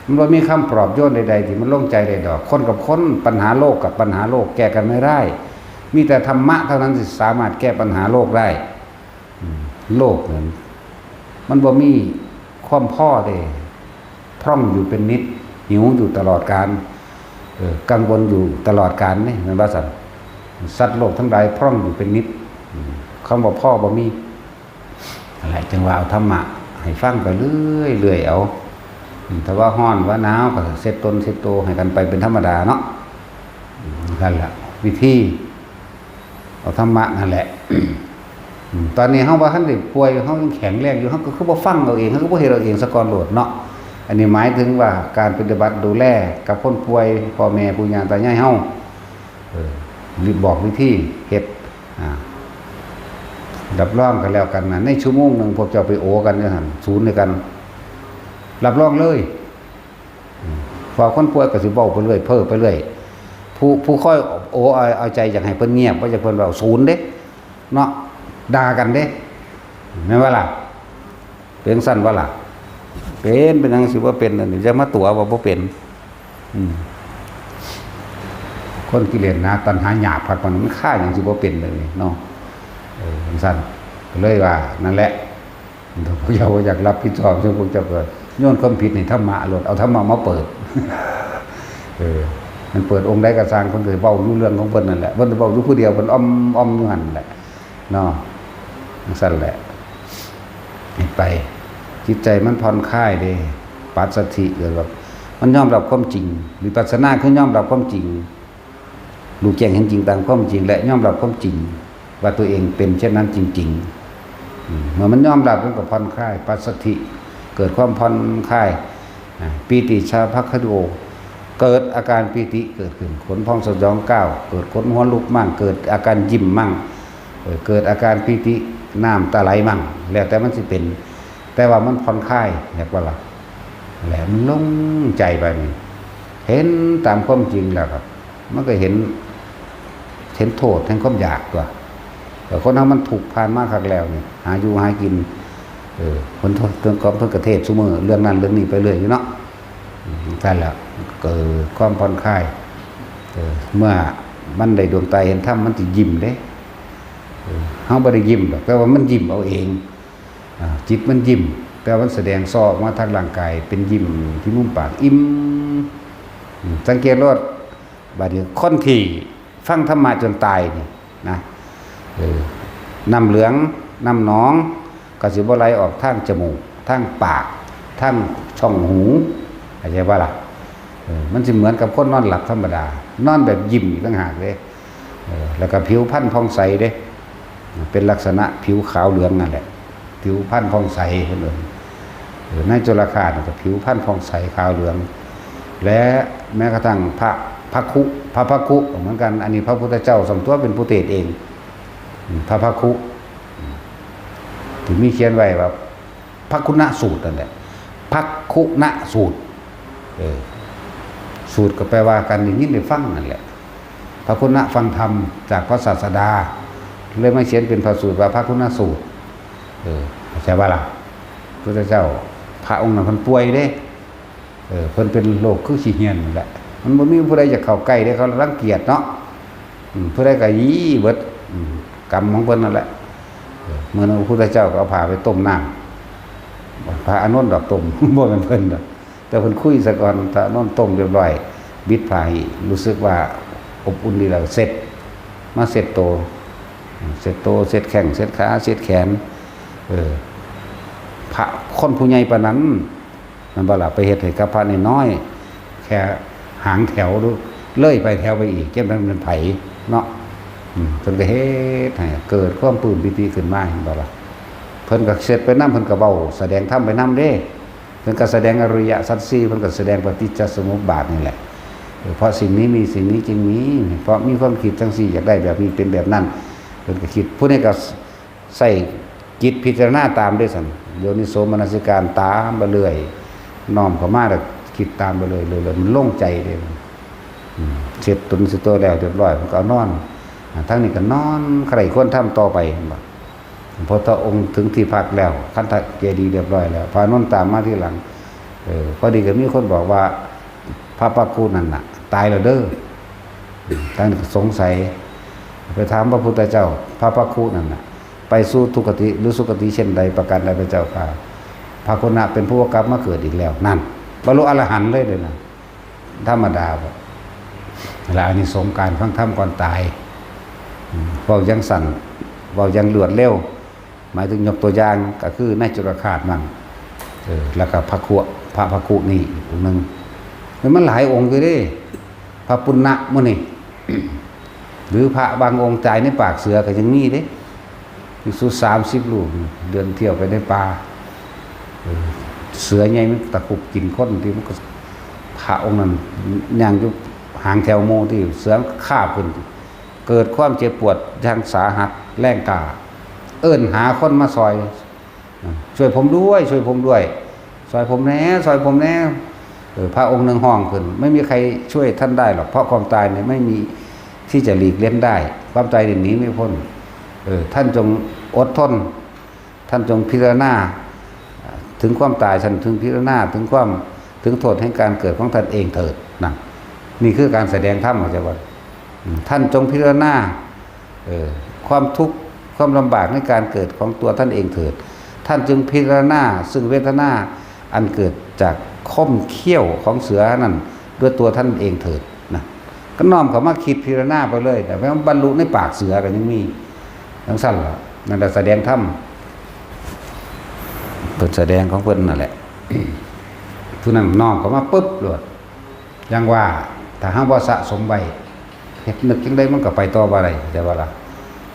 มันบ่มีคำปลอบโยนใดๆ ที่มันลงใจได้ดอก คนกับคน ปัญหาโลกกับปัญหาโลกแก้กันไม่ได้ มีแต่ธรรมะเท่านั้นที่สามารถแก้ปัญหาโลกได้ อืม โลกนั้น มันบ่มีความพอเด้ พร่องอยู่เป็นนิด หิวอยู่ตลอดกาล เออ กังวลอยู่ตลอดกาลนี่ แม่นบ่ซั่น สัตว์โลกทั้งหลายพร่องอยู่เป็นนิด อืม คำว่าพอบ่มี นั่นแหละ จั่งว่าเอาธรรมะให้ฟังไปเรื่อยๆ เอา อืม ถ้าว่าร้อนว่าหนาวก็เช็ดตนเช็ดตัวให้กันไปเป็นธรรมดาเนาะ อืม นั่นแหละ วิธี เอาธรรมะนั่นแหละ อืม ตอนนี้เฮาบ่ทันได้ป่วย เฮายังแข็งแรงอยู่ เฮาก็คือบ่ฟังเอาเอง เฮาก็บ่เฮ็ดเอาเองซะก่อนโลดเนาะ อันนี้หมายถึงว่าการปฏิบัติดูแลกับคนป่วย พ่อแม่ปู่ย่าตายายเฮา เออ บอกวิธีเฮ็ด อ่า รับรองกันแล้วกันนะ ในชั่วโมงหนึ่งพวกเจ้าไปโอกันอยู่หั่น ศูนย์ด้วยกัน รับรองเลย อืม เพราะคนป่วยก็สิเว้าไปเรื่อย เพ้อไปเรื่อย ผู้ ผู้คอย โอ้ เอา เอาใจอยากให้เพิ่นเงียบ บ่อยากเพิ่นเว้า ศูนย์เด้ เนาะ ด่ากันเด้ แม่นบ่ล่ะ เป็นจั่งซั้นบ่ล่ะ เป็น เป็นหยังสิบ่เป็น อันนี้อย่ามาตั๋วว่าบ่เป็น อืม คนกิเลสหนา ตัณหาหยาบคัก มัน มันฆ่าหยังสิบ่เป็นเลยเนาะ เออ จั่งซั้น ก็เลยว่า นั่นแหละ พวกเจ้าบ่อยากรับผิดชอบ ซึ่งพวกเจ้าก็โยนความผิดให้ธรรมะโลด เอาธรรมะมาเปิด เออ มันเปิดองค์ใดก็ซ่าง เพิ่นก็เว้าอยู่เรื่องของเพิ่นนั่นแหละ เพิ่นเว้าอยู่ผู้เดียว เพิ่นอ้อม อ้อมอยู่หั่นแหละ เนาะ จั่งซั้นแหละ เฮ็ดไป จิตใจมันผ่อนคลายเด้ ปัสสัทธิ เกิดว่า มันยอมรับความจริง วิปัสสนาคือยอมรับความจริง รู้แจ้งเห็นจริงตามความจริง และยอมรับความจริง ว่าตัวเองเป็นเช่นนั้นจริงๆ อืม เมื่อมันยอมรับมันก็ผ่อนคลาย ปัสสัทธิ เกิดความผ่อนคลาย อ่า ปีติชาภคโต เกิดอาการปีติเกิดขึ้น ขนพองสยองก้าว เกิดขนหัวลุกมั่ง เกิดอาการยิ้มมั่ง เอ่อ เกิดอาการปีติน้ำตาไหลมั่ง แล้วแต่มันสิเป็น แต่ว่ามันผ่อนคลาย เรียกว่าล่ะ แหละมันโล่งใจไปนี่ เห็นตามความจริงแล้วก็ มันก็เห็น เห็นโทษแห่งความอยากตั๊ว แต่คนเฮามันทุกข์ผ่านมาคักแล้วนี่ หาอยู่หากิน เออ เพิ่นโทษเรื่องของเพิ่นก็เทศน์ซุมื้อ เรื่องนั้นเรื่องนี้ไปเรื่อยอยู่เนาะ อืม จั่งซั้นแหละ เกิดความผ่อนคลาย เออ เมื่อมันได้ดวงตาเห็นธรรม มันสิยิ้มเด้ เออ เฮาบ่ได้ยิ้มดอก แต่ว่ามันยิ้มเอาเอง อ่า จิตมันยิ้ม แต่ว่ามันแสดงส่อออกมาทางร่างกาย เป็นยิ้มที่มุมปาก อิ่ม อืม สังเกตโลด บัดนี้คนที่ฟังธรรมะจนตายนี่นะ เออ น้ำเหลือง น้ำหนอง ก็สิบ่ไหลออกทางจมูก ทางปาก ทางช่องหู เข้าใจบ่ล่ะ เออ มันสิเหมือนกับคนนอนหลับธรรมดา นอนแบบยิ้มอีกต่างหากเด้ เออ แล้วก็ผิวพรรณผ่องใสเด้ เป็นลักษณะผิวขาวเหลืองนั่นแหละ ผิวพรรณผ่องใสเพิ่นเอิ้น เออ ในจุลฆาตนี่ก็ผิวพรรณผ่องใสขาวเหลือง และแม้กระทั่งพระ พระคุ พระพระคุก็เหมือนกัน อันนี้พระพุทธเจ้าส่วนตัวเป็นผู้เทศน์เอง อืม พระพระคุ อืม ที่มีเขียนไว้ว่า พระคุณสูตรนั่นแหละ พระคุณสูตร เออ สูตรก็แปลว่าการได้ยินได้ฟังนั่นแหละ พระคุณฟังธรรมจากพระศาสดา เลยมาเขียนเป็นพระสูตรว่าพระคุณสูตร เออ เข้าใจบ่ล่ะ พุทธเจ้า พระองค์นั้นเพิ่นป่วยเด้ เออ เพิ่นเป็นโรคคือขี้เหี้ยนนั่นแหละ มันบ่มีผู้ใดอยากเข้าใกล้เด้ เขารังเกียจเนาะ อืม ผู้ใดก็ยี้เบิด อืม กรรมของเพิ่นนั่นแหละ เออ มื้อนั้นพระพุทธเจ้าก็เอาผ้าไปต้มน้ำ พระอานนท์ดอกต้ม บ่แม่นเพิ่นดอก แต่เพิ่นคุยซะก่อน พระอานนท์ต้มเรียบร้อย บิดผ้าให้รู้สึกว่าอบอุ่นดีแล้ว เช็ด มาเช็ดโต เช็ดโต เช็ดแข้ง เช็ดขา เช็ดแขน เออ พระคนผู้ใหญ่ปานนั้น มันบ่ล่ะ ไปเฮ็ดให้กับพระน้อยๆ แค่หางแถวหรือเลยไปแถวไปอีก จั่งนั้นเป็นไผเนาะ อืม เพิ่นก็เฮ็ดให้เกิดความปลื้มปีติขึ้นมา เห็นบ่ล่ะ เพิ่นก็เช็ดไปนำ เพิ่นก็เว้าแสดงธรรมไปนำเด้ เพิ่นก็แสดงอริยสัจสี่ เพิ่นก็แสดงปฏิจจสมุปบาทนี่แหละ เออ เพราะสิ่งนี้มี สิ่งนี้จึงมี เพราะมีความคิดจั่งซี้ อยากได้แบบนี้ เป็นแบบนั้น เพิ่นก็คิด ผู้นี้ก็ ใส่จิตพิจารณาตามเด้อซั่น โยนิโสมนสิการตามไปเรื่อย น้อมเข้ามาแล้วคิดตามไปเรื่อยๆ มันโล่งใจเด้ อืม เช็ดตนเช็ดตัวแล้วเรียบร้อย มันก็เอานอน อ่า ทั้งนี้ก็นอนใคร่ควรธรรมต่อไป เห็นบ่ พอพระองค์ถึงที่พักแล้ว คันธเจดีย์เรียบร้อยแล้ว พระอานนท์ตามมาทีหลัง เออ พอดีก็มีคนบอกว่า พระพระครูนั่นน่ะ ตายแล้วเด้อ ทั้งนี้ก็สงสัย ไปถามพระพุทธเจ้า พระพระครูนั่นน่ะ ไปสู่ทุกขติหรือสุคติเช่นใดประการใดพระเจ้าค่ะ พระคุณะเป็นผู้กลับมาเกิดอีกแล้ว นั่น บรรลุอรหันต์เลยเด้อนะ ธรรมดาบ่ และอานิสงส์การฟังธรรมก่อนตาย อืม เว้าอย่างสั้น เว้าอย่างรวดเร็ว หมายถึงยกตัวอย่างก็คือในจุลฆาตนั่น เออ แล้วก็พระครัว พระพระครูนี่อีกองค์หนึ่ง มันหลายองค์อยู่เด้ พระปุณณะมื้อนี้ หรือพระบางองค์ตายในปากเสือก็ยังมีเด้ ภิกษุสามสิบรูป เดินเที่ยวไปในป่า เออ เสือใหญ่มันตะครุบกินคนที่มันก็ พระองค์นั้นย่างอยู่หางแถวหมู่ที่เสือมันคาบขึ้น เกิดความเจ็บปวดอย่างสาหัสแรงกล้า เอิ้นหาคนมาซอย ช่วยผมด้วย ช่วยผมด้วย ซอยผมแน่ ซอยผมแน่ เออ พระองค์หนึ่งฮ้องขึ้น ไม่มีใครช่วยท่านได้หรอก เพราะความตายเนี่ยไม่มีที่จะหลีกเล่นได้ ความตายเนี่ยหนีไม่พ้น เออ ท่านจงอดทน ท่านจงพิจารณาถึงความตาย ท่านถึงพิจารณาถึงความ ถึงโทษแห่งการเกิดของท่านเองเถิดนะ นี่คือการแสดงธรรม เข้าใจบ่? อืม ท่านจงพิจารณา เออ ความทุกข์ความลำบากในการเกิดของตัวท่านเองเถิด ท่านจึงพิจารณาซึ่งเวทนาอันเกิดจากคมเขี้ยวของเสือนั่นด้วยตัวท่านเองเถิดนะ ก็น้อมเข้ามาคิดพิจารณาไปเลย แต่ว่าบรรลุในปากเสือก็ยังมีจั่งซั่นล่ะ นั่นแหละแสดงธรรม เพิ่นแสดงของเพิ่นนั่นแหละ ผู้นั้นน้อมเข้ามาปุ๊บโลด อย่างว่า ถ้าหากว่าสะสมไว้ เฮ็ดนึกจั่งใดมันก็ไปต่อบ่ได้ เข้าใจบ่ล่ะ?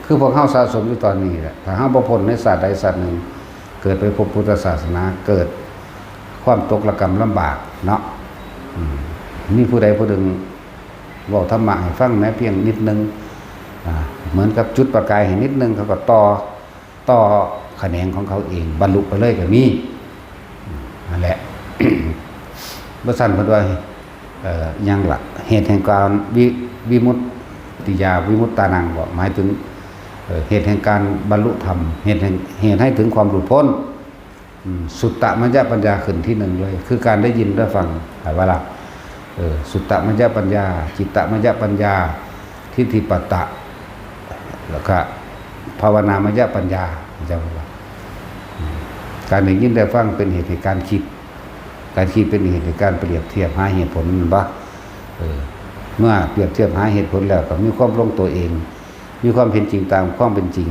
คือพวกเฮาสะสมอยู่ตอนนี้แหละ ถ้าเฮาบ่พ้นในชาติใดชาติหนึ่ง เกิดไปพบพุทธศาสนา เกิดความตกระกำลำบากเนาะ อืม มีผู้ใดผู้หนึ่งเว้าธรรมะให้ฟังแม้เพียงนิดนึง อ่า เหมือนกับจุดประกายให้นิดนึง เขาก็ต่อ ต่อแขนงของเขาเอง บรรลุไปเลยก็มี นั่นแหละ บ่ซั้นเพิ่นว่า เอ่อ หยังล่ะ เหตุแห่งการวิ วิมุตติยา วิมุตตานัง บ่ หมายถึง เอ่อ เหตุแห่งการบรรลุธรรม เหตุแห่ง เหตุให้ถึงความหลุดพ้น อืม สุตตมยปัญญาขึ้นที่หนึ่งเลย คือการได้ยินได้ฟัง หมายว่าล่ะ เออ สุตตมยปัญญา จิตตมยปัญญา ทิฏฐิปัตตะ แล้วก็ภาวนามยปัญญา เข้าใจบ่? อืม การได้ยินได้ฟังเป็นเหตุให้การคิด การคิดเป็นเหตุให้การเปรียบเทียบหาเหตุผล แม่นบ่? เออ เมื่อเปรียบเทียบหาเหตุผลแล้วก็มีความลงตัวเอง มีความเห็นจริงตามความเป็นจริง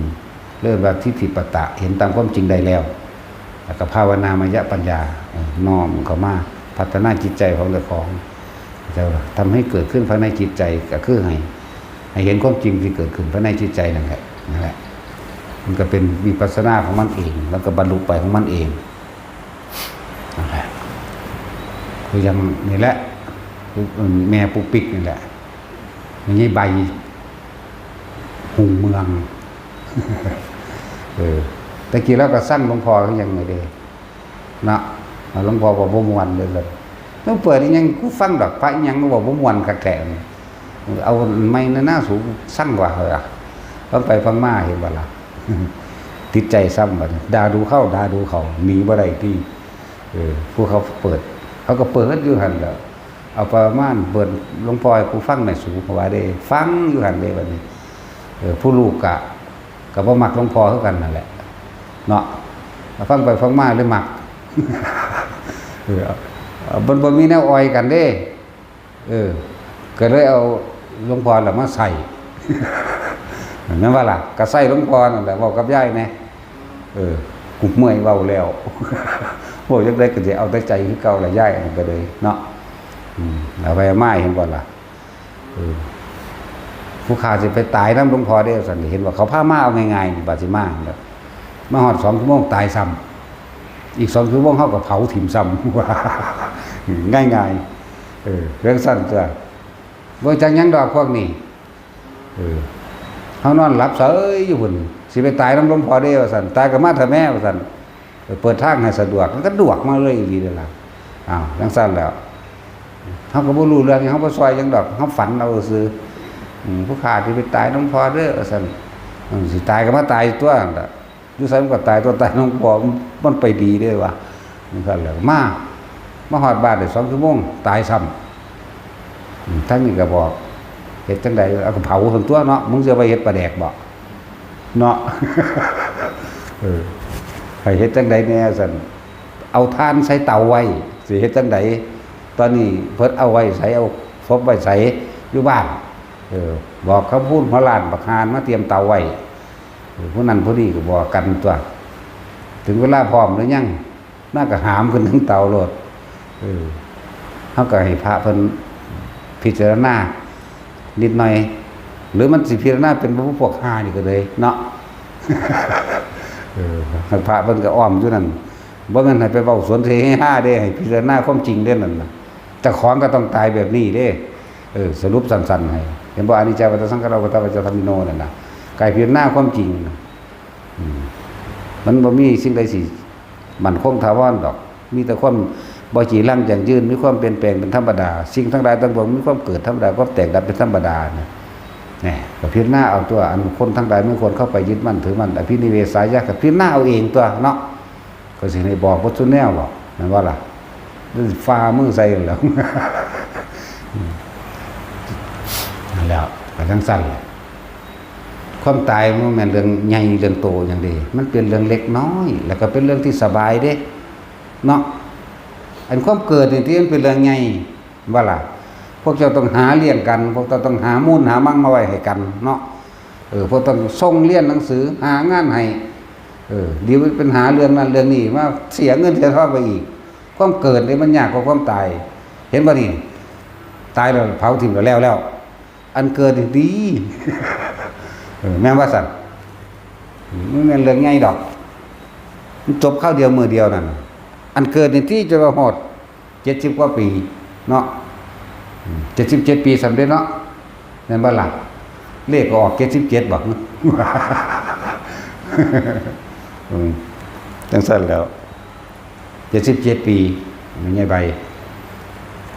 เรียกว่าทิฏฐิปัตตะ เห็นตามความจริงได้แล้ว แล้วก็ภาวนามยปัญญา เออ น้อมเข้ามาพัฒนาจิตใจของเจ้าของ จะทำให้เกิดขึ้นภายในจิตใจ ก็คือให้ ให้เห็นความจริงที่เกิดขึ้นภายในจิตใจนั่นแหละ นั่นแหละ มันก็เป็นวิปัสสนาของมันเอง แล้วก็บรรลุไปของมันเอง นั่นแหละ คืออย่างนี่แหละ แม่ปุ๊กปิ๊กนี่แหละ แม่ใหญ่ใบ ฮุ่งเมือง เออ แต่กี้ลาวก็ซังหลวงพ่อคือหยังนี่เด้ เนาะ หลวงพ่อเว้าบ่ม่วนเด้อ ซั่น ต้องเปิดอีหยังกูฟังดอก พระอีหยังเว้าบ่ม่วนคักแท้ เอาใหม่นะ หน้าสูงซังกว่าเหรอ ฟังไปฟังมาเห็นบ่ล่ะ ติดใจซ้ำบัดนี้ ด่าดูเข้า ด่าดูเขา หนีบ่ได้ติ เออ ผู้เขาเปิด เขาก็เปิดอยู่หั่นแหละ เอาประมาณเปิดหลวงพ่อให้กูฟังหน่อยสู เขาว่าเด้ ฟังอยู่หั่นเด้บัดนี้ เออ ผู้ลูกกะ ก็บ่มักหลวงพ่อคือกันนั่นแหละ เนาะ ฟังไปฟังมาเลยมัก เออ มันบ่มีแนวอ่อยกันเด้ เออ ก็เลยเอาหลวงพ่อละมาใส่ แม่นบ่ล่ะ ก็ใส่หลวงพ่อนั่นแหละ เว้ากับยายแหน่ เออ กูเมื่อยเว้าแล้ว เว้าจั่งใดก็สิเอาแต่ใจคือเก่าล่ะยาย อันนั้นก็เลยเนาะ อืม เอาไปเอามาเห็นบ่ล่ะ เออ ผู้ข้าสิไปตายนำหลวงพ่อเด้ ซั่น เห็นว่าเขาพามาเอาง่ายๆ นี่ บาดสิมา แบบ มาฮอดสองชั่วโมงตายซ้ำ อีกสองชั่วโมงเขาก็เผาถิ่มซ้ำ ง่ายๆ เออ เรื่องสั้นตัว บ่จักหยังดอกพวกนี้ เออ เฮานอนหลับเสยอยู่พุ่น สิไปตายนำหลวงพ่อเด้ ว่าซั่น ตายก็มาเถอะแม่ ว่าซั่น เออ เปิดทางให้สะดวก มันก็ดวกมาเลยอีหลีเด้อล่ะ อ้าว จั่งซั่นแล้ว เฮาก็บ่รู้เรื่องหยัง เฮาบ่ซอยหยังดอก เฮาฝันเอาซื่อ อืม ผู้ข้าสิไปตายนำพ่อเด้อ ว่าซั่น อืม สิตายก็มาตายตัวนั่นล่ะ อยู่ไสมันก็ตายตัว ตายนำพ่อ มันไปดีเด้อวะ จั่งซั่นแล้ว มา มาฮอดบ้านได้สองชั่วโมง ตายซ้ำ อืม ทางนี้ก็บอก เฮ็ดจั่งใด เอาก็เผาซั่นตัวเนาะ มึงสิเอาไปเฮ็ดปลาแดกบ่ เนาะ เออ ให้เฮ็ดจั่งใดแหน่ซั่น เอาถ่านใส่เตาไว้ สิเฮ็ดจั่งใด ตอนนี้เพิ่นเอาไว้ไส เอาศพไว้ไส อยู่บ้าน เออ บอกคำพูนหัวล้านบักฮานมาเตรียมเตาไว้ เออ ผู้นั้นผู้นี้ก็บอกกันตัว ถึงเวลาพร้อมหรือยัง มาก็หามขึ้นเทิงเตาโลด เออ เฮาก็ให้พระเพิ่นพิจารณานิดหน่อย หรือมันสิพิจารณาเป็นพวกห่านี่ก็เลยเนาะ เออ ให้พระเพิ่นก็อ้อมอยู่นั่น บ่แม่นให้ไปเว้าสวนเสเฮฮาเด้ ให้พิจารณาความจริงเด้นั่นน่ะ เจ้าของก็ต้องตายแบบนี้เด้ เออ สรุปสั้นๆ ให้ เห็นบ่ อนิจจาวัฏฏะสังขารา อุปาทาปัจจยธรรมิโน นั่นน่ะ กายพิจารณาความจริงน่ะ อืม มันบ่มีสิ่งใดสิมั่นคงถาวรดอก มีแต่ความบ่จีรังยั่งยืน มีความเปลี่ยนแปลงเป็นธรรมดา สิ่งทั้งหลายทั้งปวงมีความเกิดธรรมดา ความแตกดับเป็นธรรมดาเนี่ย นี่ก็พิจารณาเอาตัว อันคนทั้งหลายไม่ควรเข้าไปยึดมั่นถือมั่น อภินิเวสายะ ก็พิจารณาเอาเองตัวเนาะ ก็สิให้บอกบ่ซุแนวหรอก แม่นบ่ล่ะ ฝ่ามือใส่แล้ว นั่นแหล้ว ก็จั่งซั่นแหละ ความตายมันแม่นเรื่องใหญ่เรื่องโตอย่างเดียว มันเป็นเรื่องเล็กน้อย แล้วก็เป็นเรื่องที่สบายเด้ เนาะ อันความเกิดนี่ที่มันเป็นเรื่องใหญ่ ว่าล่ะ พวกเจ้าต้องหาเลี้ยงกัน พวกเจ้าต้องหามูลหามังมาไว้ให้กันเนาะ เออ พวกต้องส่งเรียนหนังสือ หางานให้ เออ เดี๋ยวเป็นหาเรื่องนั้นเรื่องนี้ มาเสียเงินเสียทองไปอีก ความเกิดนี่มันยากกว่าความตาย เห็นบ่นี่ ตายแล้วเผาทิ้งแล้วแล้วแล้ว อันเกิดนี่ดี เออ แม่นว่าซั่น มันแม่นเรื่องใหญ่ดอก มันจบคราวเดียวมื้อเดียวนั่น อันเกิดนี่ที่จะมาฮอด เจ็ดสิบกว่าปีเนาะ อืม เจ็ดสิบเจ็ดปีสำเร็จเนาะ แม่นบ่ล่ะ เลขก็ออกเจ็ดสิบเจ็ดบ่ อืม จั่งซั่นแล้ว เจ็ดสิบเจ็ดปี แม่ใหญ่ใบ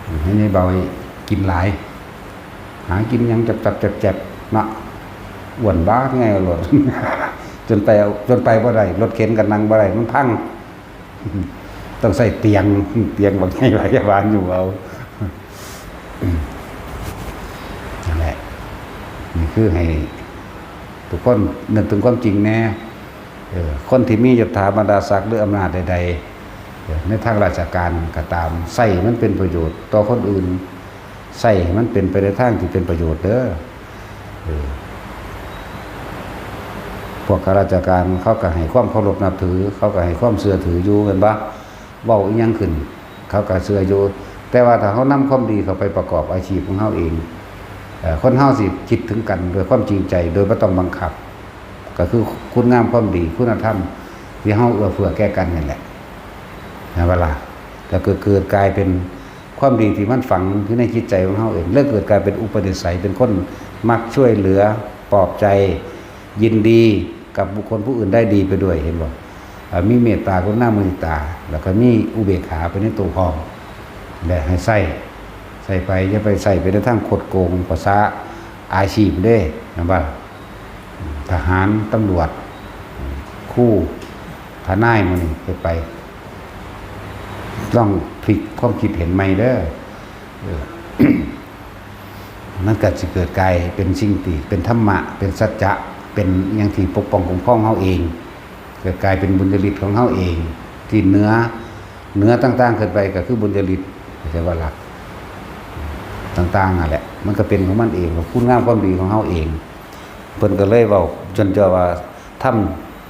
อืม แม่ใหญ่ใบกินหลาย หากินหยังจับๆแจบๆเนาะ อ้วนบ้าไงรถ จนไปเอา จนไปบ่ได้ รถเข็นก็นั่งบ่ได้ มันพัง ต้องใส่เตียง เตียงบักใหญ่ไว้วานอยู่เอา นั่นแหละ นี่คือให้ทุกคนนึกถึงความจริงแน่ เออ คนที่มียศถาบรรดาศักดิ์หรืออำนาจใดๆ เออ ในทางราชการก็ตาม ใช้มันเป็นประโยชน์ต่อคนอื่น ใช้ให้มันเป็นไปในทางที่เป็นประโยชน์เด้อ เออ พวกข้าราชการเขาก็ให้ความเคารพนับถือ เขาก็ให้ความเชื่อถืออยู่ แม่นบ่ เว้าอิหยังขึ้น เขาก็เชื่ออยู่ แต่ว่าถ้าเฮานำความดีเข้าไปประกอบอาชีพของเฮาเอง เอ่อ คนเฮาสิคิดถึงกันด้วยความจริงใจ โดยบ่ต้องบังคับ ก็คือคุณงามความดี คุณธรรมที่เฮาเอื้อเฟื้อแก่กันนี่แหละ นะเวลา แล้วก็เกิดกลายเป็นความดีที่มันฝังอยู่ในจิตใจของเฮาเอง แล้วเกิดกลายเป็นอุปนิสัย เป็นคนมักช่วยเหลือ ปลอบใจ ยินดีกับบุคคลผู้อื่นได้ดีไปด้วย เห็นบ่ อ่า มีเมตตากรุณามุทิตา แล้วก็มีอุเบกขาไปในตัวพร้อม และให้ใช้ ใช้ไป อย่าไปใช้ไปในทางคดโกง ภาษาอาชีพเด้ แม่นบ่ ทหาร ตำรวจ ครู ทนาย หมู่นี้เฮ็ดไป ลองพลิกความคิดเห็นใหม่เด้อ เออ มันก็สิเกิดกลายเป็นสิ่งที่เป็นธรรมะ เป็นสัจจะ เป็นหยังที่ปกป้องคุ้มครองเฮาเอง เกิดกลายเป็นบุญญาฤทธิ์ของเฮาเอง ที่เหนือ เหนือต่างๆขึ้นไปก็คือบุญญาฤทธิ์ เข้าใจบ่ล่ะ ต่างๆนั่นแหละ มันก็เป็นของมันเอง คุณงามความดีของเฮาเอง เพิ่นก็เลยเว้าจนเจอว่า ธรรม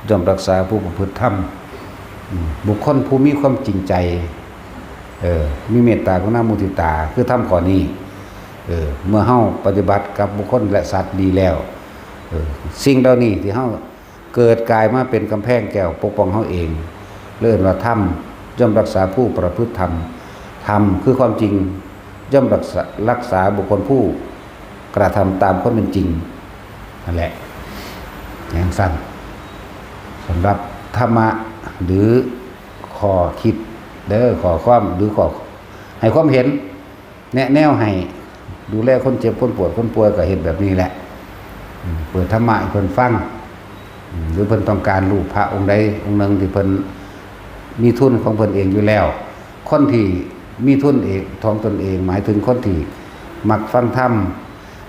ย่อมรักษาผู้ประพฤติธรรม อืม บุคคลผู้มีความจริงใจ เออ มีเมตตากรุณามุทิตา คือธรรมข้อนี้ เออ เมื่อเฮาปฏิบัติกับบุคคลและสัตว์ดีแล้ว เออ สิ่งเหล่านี้ที่เฮาเกิดกลายมาเป็นกำแพงแก้วปกป้องเฮาเอง เรียกว่าธรรมย่อมรักษาผู้ประพฤติธรรม ธรรมคือความจริง ย่อมรักษา รักษาบุคคลผู้กระทำตามความเป็นจริง นั่นแหละ อย่างสั้น สำหรับธรรมะ หรือข้อคิดเด้อ ข้อความ หรือข้อ ให้ความเห็น แนะแนวให้ดูแลคนเจ็บ คนปวด คนป่วย ก็เฮ็ดแบบนี้แหละ อืม เปิดธรรมะให้เพิ่นฟัง อืม หรือเพิ่นต้องการรู้พระองค์ใดองค์หนึ่งที่เพิ่นมีทุนของเพิ่นเองอยู่แล้ว คนที่มีทุนเองของตนเอง หมายถึงคนที่มักฟังธรรม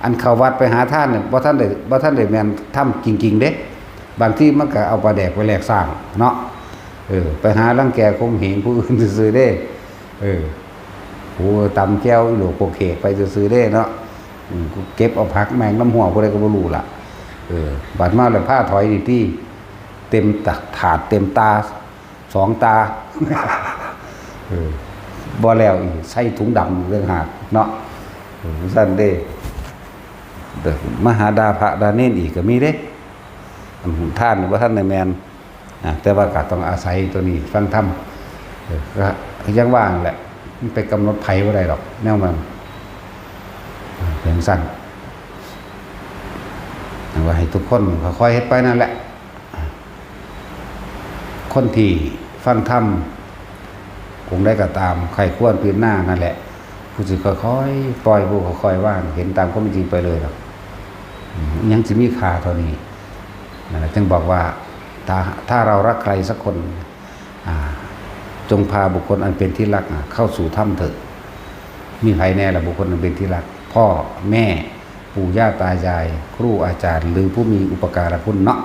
อันเข้าวัดไปหาทานเนี่ย บ่ทันได้ บ่ทันได้แม่นธรรมจริงๆเด้ บางทีมันก็เอาปลาแดกไปแลกสร้างเนาะ เออ ไปหารังแกข่มเหงผู้อื่นซื่อๆเด้ เออ โอ้ ตำแจ่วอีหลวงพวกเขกไปซื่อๆเด้เนาะ อืม กูเก็บเอาผักแมงน้ำหัวผู้ใดก็บ่รู้ล่ะ เออ บัดมาแล้วพาถอยนี่ติ เต็มถาดเต็มตา สองตา เออ บ่แล้วอีก ใส่ถุงดำอีกต่างหากเนาะ เออ ซั่นเด้ เด้อ มาหาด่าพระด่าเณรอีกก็มีเด้ อันทานนี่บ่ทันได้แม่น อ่า แต่ว่าก็ต้องอาศัยตัวนี้ฟังธรรม เออ ก็ยังว่านั่นแหละ มันไปกำหนดไผบ่ได้ดอก แนวมัน เออ เป็นซั่น ว่าให้ทุกคนค่อยๆเฮ็ดไปนั่นแหละ คนที่ฟังธรรม องค์ใดก็ตาม ใคร่ครวญพิจารณานั่นแหละ ผู้สิค่อยๆปล่อย ผู้ค่อยๆวาง เห็นตามความเป็นจริงไปเลยดอก อืม ยังสิมีค่าเท่านี้ นั่นแหละ จึงบอกว่า ถ้า ถ้าเรารักใครสักคน อ่า จงพาบุคคลอันเป็นที่รัก อ่ะ เข้าสู่ถ้ำเถอะ มีไผแน่ล่ะบุคคลอันเป็นที่รัก พ่อแม่ ปู่ย่าตายาย ครูอาจารย์ หรือผู้มีอุปการะคุณเนาะ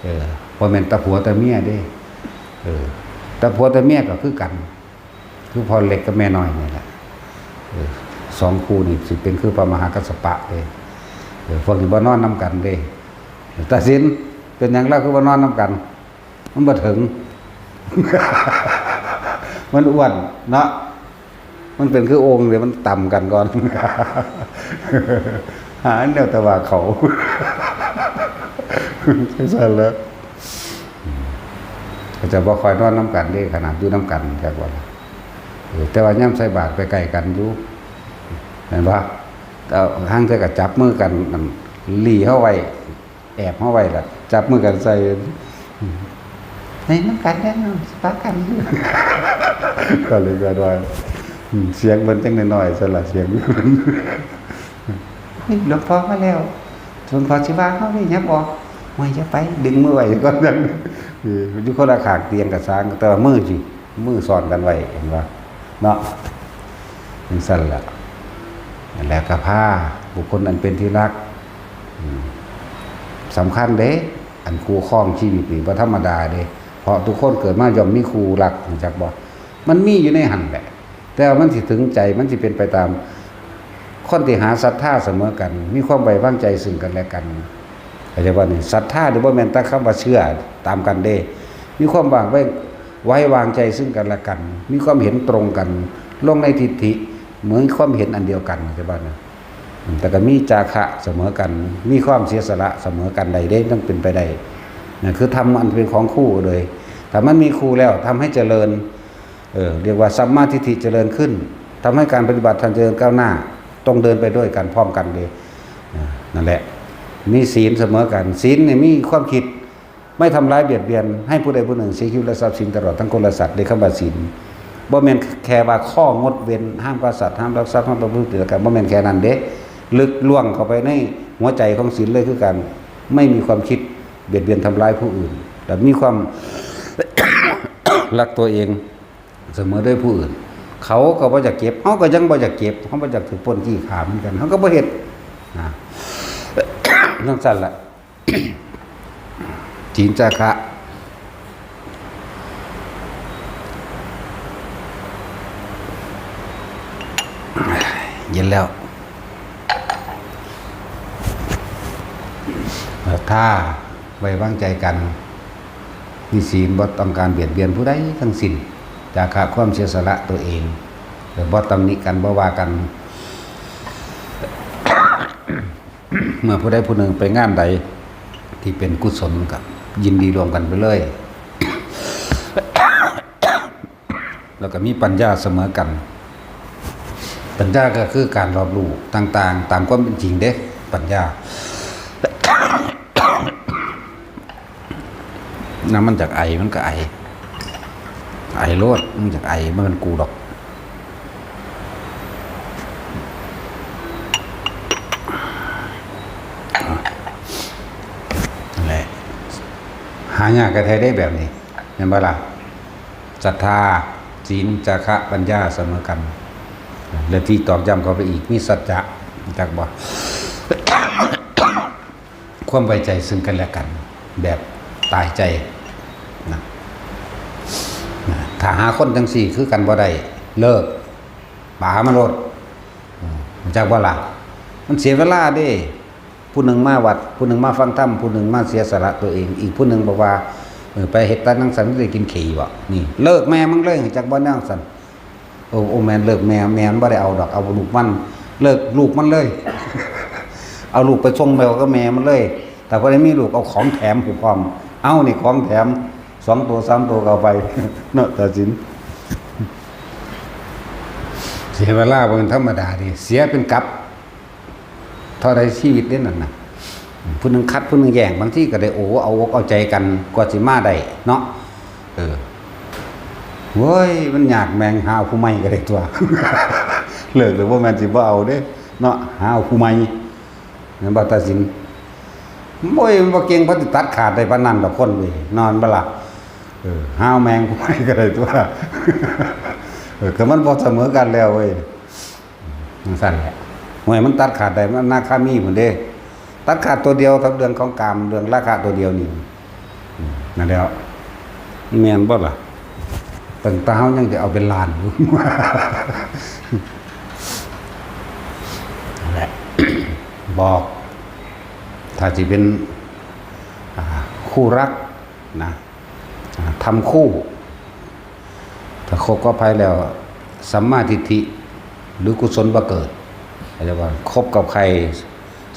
เออ บ่แม่นแต่ผัวแต่เมียเด้ เออ แต่ผัวแต่เมียก็คือกัน คือพ่อเล็กกับแม่น้อยนี่แหละ เออ สองคู่นี่สิเป็นคือพระมหากัสสปะเด้ เออ พวกนี้บ่นอนนำกันเด้ ตาสิน เป็นหยังลาวคือบ่นอนนำกัน มันบ่ถึง มันอ้วนเนาะ มันเป็นคือโอ่งเด้ มันต่ำกันก่อน หาแนวแต่ว่าเขา จังซั่นแหละ เขาเจ้าบ่ค่อยนอนนำกันเด้ ขนาดอยู่นำกัน จักว่าล่ะ เออ แต่ว่ายามใส่บาตรไปใกล้กันอยู่ แม่นบ่ เอา ห่างเทื่อก็จับมือกัน นั่น หลีเฮาไว้ แอบเฮาไว้ล่ะ จับมือกันใส่ ให้นำกันแน่นอน สิปากัน ก็เลยก็ว่า อืม เสียงเพิ่นจังน้อยๆ ซั่นล่ะ เสียง เฮ้ย หลวงพ่อมาแล้ว หลวงพ่อสิว่าเฮาเด้ ยับออก โอ้ย อย่าไป ดึงมือไว้ก่อน เออ อยู่คนละข้างเตียงกับสาง แต่ว่ามือสิ มือซ้อนกันไว้ เห็นบ่ เนาะ จังซั่นล่ะ แล้วก็พาบุคคลอันเป็นที่รัก อืม สำคัญเด้ อันคู่ครองชีวิตนี่บ่ธรรมดาเด้ เพราะทุกคนเกิดมาย่อมมีคู่รัก รู้จักบ่ มันมีอยู่ในหั่นแหละ แต่ว่ามันสิถึงใจ มันสิเป็นไปตาม คนที่หาศรัทธาเสมอกัน มีความไว้วางใจซึ่งกันและกัน เข้าใจบ่นี่ ศรัทธานี่บ่แม่นแต่คำว่าเชื่อตามกันเด้ มีความวางไว้ ไว้วางใจซึ่งกันและกัน มีความเห็นตรงกัน ลงในทิฏฐิ เหมือนความเห็นอันเดียวกัน เข้าใจบ่นะ อืม แต่ก็มีจาคะเสมอกัน มีความเสียสละเสมอกันได้เด้ ต้องเป็นไปได้ นั่นคือธรรมอันเป็นของคู่เลย ถ้ามันมีคู่แล้ว ทำให้เจริญ เออ เรียกว่าสัมมาทิฏฐิเจริญขึ้น ทำให้การปฏิบัติธรรมเจริญก้าวหน้า ต้องเดินไปด้วยกันพร้อมกันเลย อ่า นั่นแหละ มีศีลเสมอกัน ศีลเนี่ยมีความคิด ไม่ทำร้ายเบียดเบียน ให้ผู้ใดผู้หนึ่งเสียชีวิตและทรัพย์สินตลอดทั้งคนและสัตว์ เรียกคำว่าศีล บ่แม่นแค่ว่าข้องดเว้น ห้ามฆ่าสัตว์ ห้ามลักทรัพย์ ห้ามประพฤติผิดในกาม บ่แม่นแค่นั้นเด้ ลึกล่วงเข้าไปในหัวใจของศีลเลยคือกัน ไม่มีความคิดเบียดเบียนทำร้ายผู้อื่น แต่มีความ รักตัวเอง เสมอด้วยผู้อื่น เขาก็บ่อยากเก็บ เฮาก็ยังบ่อยากเก็บ เฮาบ่อยากถือปล้นจี้ฆ่าเหมือนกัน เฮาก็บ่เฮ็ด นะ จั่งซั่นล่ะ ศีลจาคะ เย็นแล้ว ถ้าไว้วางใจกัน มีศีลบ่ต้องการเบียดเบียนผู้ใดทั้งสิ้น จาคะความเสียสละตัวเอง บ่ตำหนิกัน บ่ว่ากัน เมื่อผู้ใดผู้หนึ่งไปงานใดที่เป็นกุศลก็ยินดีร่วมกันไปเลย แล้วก็มีปัญญาเสมอกัน ปัญญาก็คือการรอบรู้ต่างๆ ตามความเป็นจริงเด้ ปัญญา น้ำมันจากไอมันก็ไอ ไอโลด มันจากไอ มันเป็นกูดอก นั่นแหละ หายากกระแท้ได้แบบนี้ เห็นปะล่ะ ศรัทธา ศีล จาคะ ปัญญาเสมอกัน และที่ตอกย้ำเข้าไปอีก มีสัจจะ จักบ่ ความไว้ใจซึ่งกันและกัน แบบตายใจนะ นะ ถ้าหาคนจังสี่คือกันบ่ได้ เลิก ป๋ามาโลด อืม รู้จักบ่ล่ะ มันเสียเวลาเด้ ผู้หนึ่งมาวัด ผู้หนึ่งมาฟังธรรม ผู้หนึ่งมาเสียสละตัวเอง อีกผู้หนึ่งบอกว่า เออ ไปเฮ็ดตานนังสันได้กินขี้บ่ นี่ เลิกแม่มึงเลย จักบ่แนวสัน โอ้ โอ้ แม่นเลิกแม่ แม่มันบ่ได้เอาดอก เอาลูกมัน เลิกลูกมันเลย เอาลูกไปส่งแม่กับแม่มันเลย แต่พอได้มีลูกเอาของแถมผูกพร้อม เอานี่ของแถม สองตัวสามตัวก็เอาไป เนาะ ตาสิน เสียเวลาบ่เป็นธรรมดาดิ เสียเป็นกับ เท่าใดชีวิตเด้นั่นน่ะ ผู้หนึ่งขัดผู้หนึ่งแย่ง บางทีก็ได้โอ้ เอาอกเอาใจกันกว่าสิมาได้เนาะ เออ โอ้ย มันยากแม่ง หาเอาผู้ใหม่ก็ได้ตัว เลิกเลย บ่แม่นสิบ่เอาเด้เนาะ หาเอาผู้ใหม่ แม่นบ่ ตาสิน โอ้ย มันบ่เก่ง พอสิตัดขาดได้ปานนั้นดอกคนเว้ย นอนบ่ล่ะ เออ หาเอาแม่งผู้ใหม่ก็ได้ตัว เออ ก็มันบ่เสมอกันแล้วเว้ย จั่งซั่นแหละ โอ้ย มันตัดขาดได้ มันอนาคามีพุ้นเด้ ตัดขาดตัวเดียวกับเรื่องของกาม เรื่องราคะตัวเดียวนี่ อืม นั่นแหล้ว แม่นบ่ล่ะ ตั้งแต่เฮายังจะเอาเป็นล้านอยู่ นั่นแหละ บอก ถ้าสิเป็น อ่า คู่รักนะ อ่า ทำคู่ ถ้าคบกับใครแล้ว สัมมาทิฏฐิ หรือกุศลบ่เกิด เรียกว่าคบกับใคร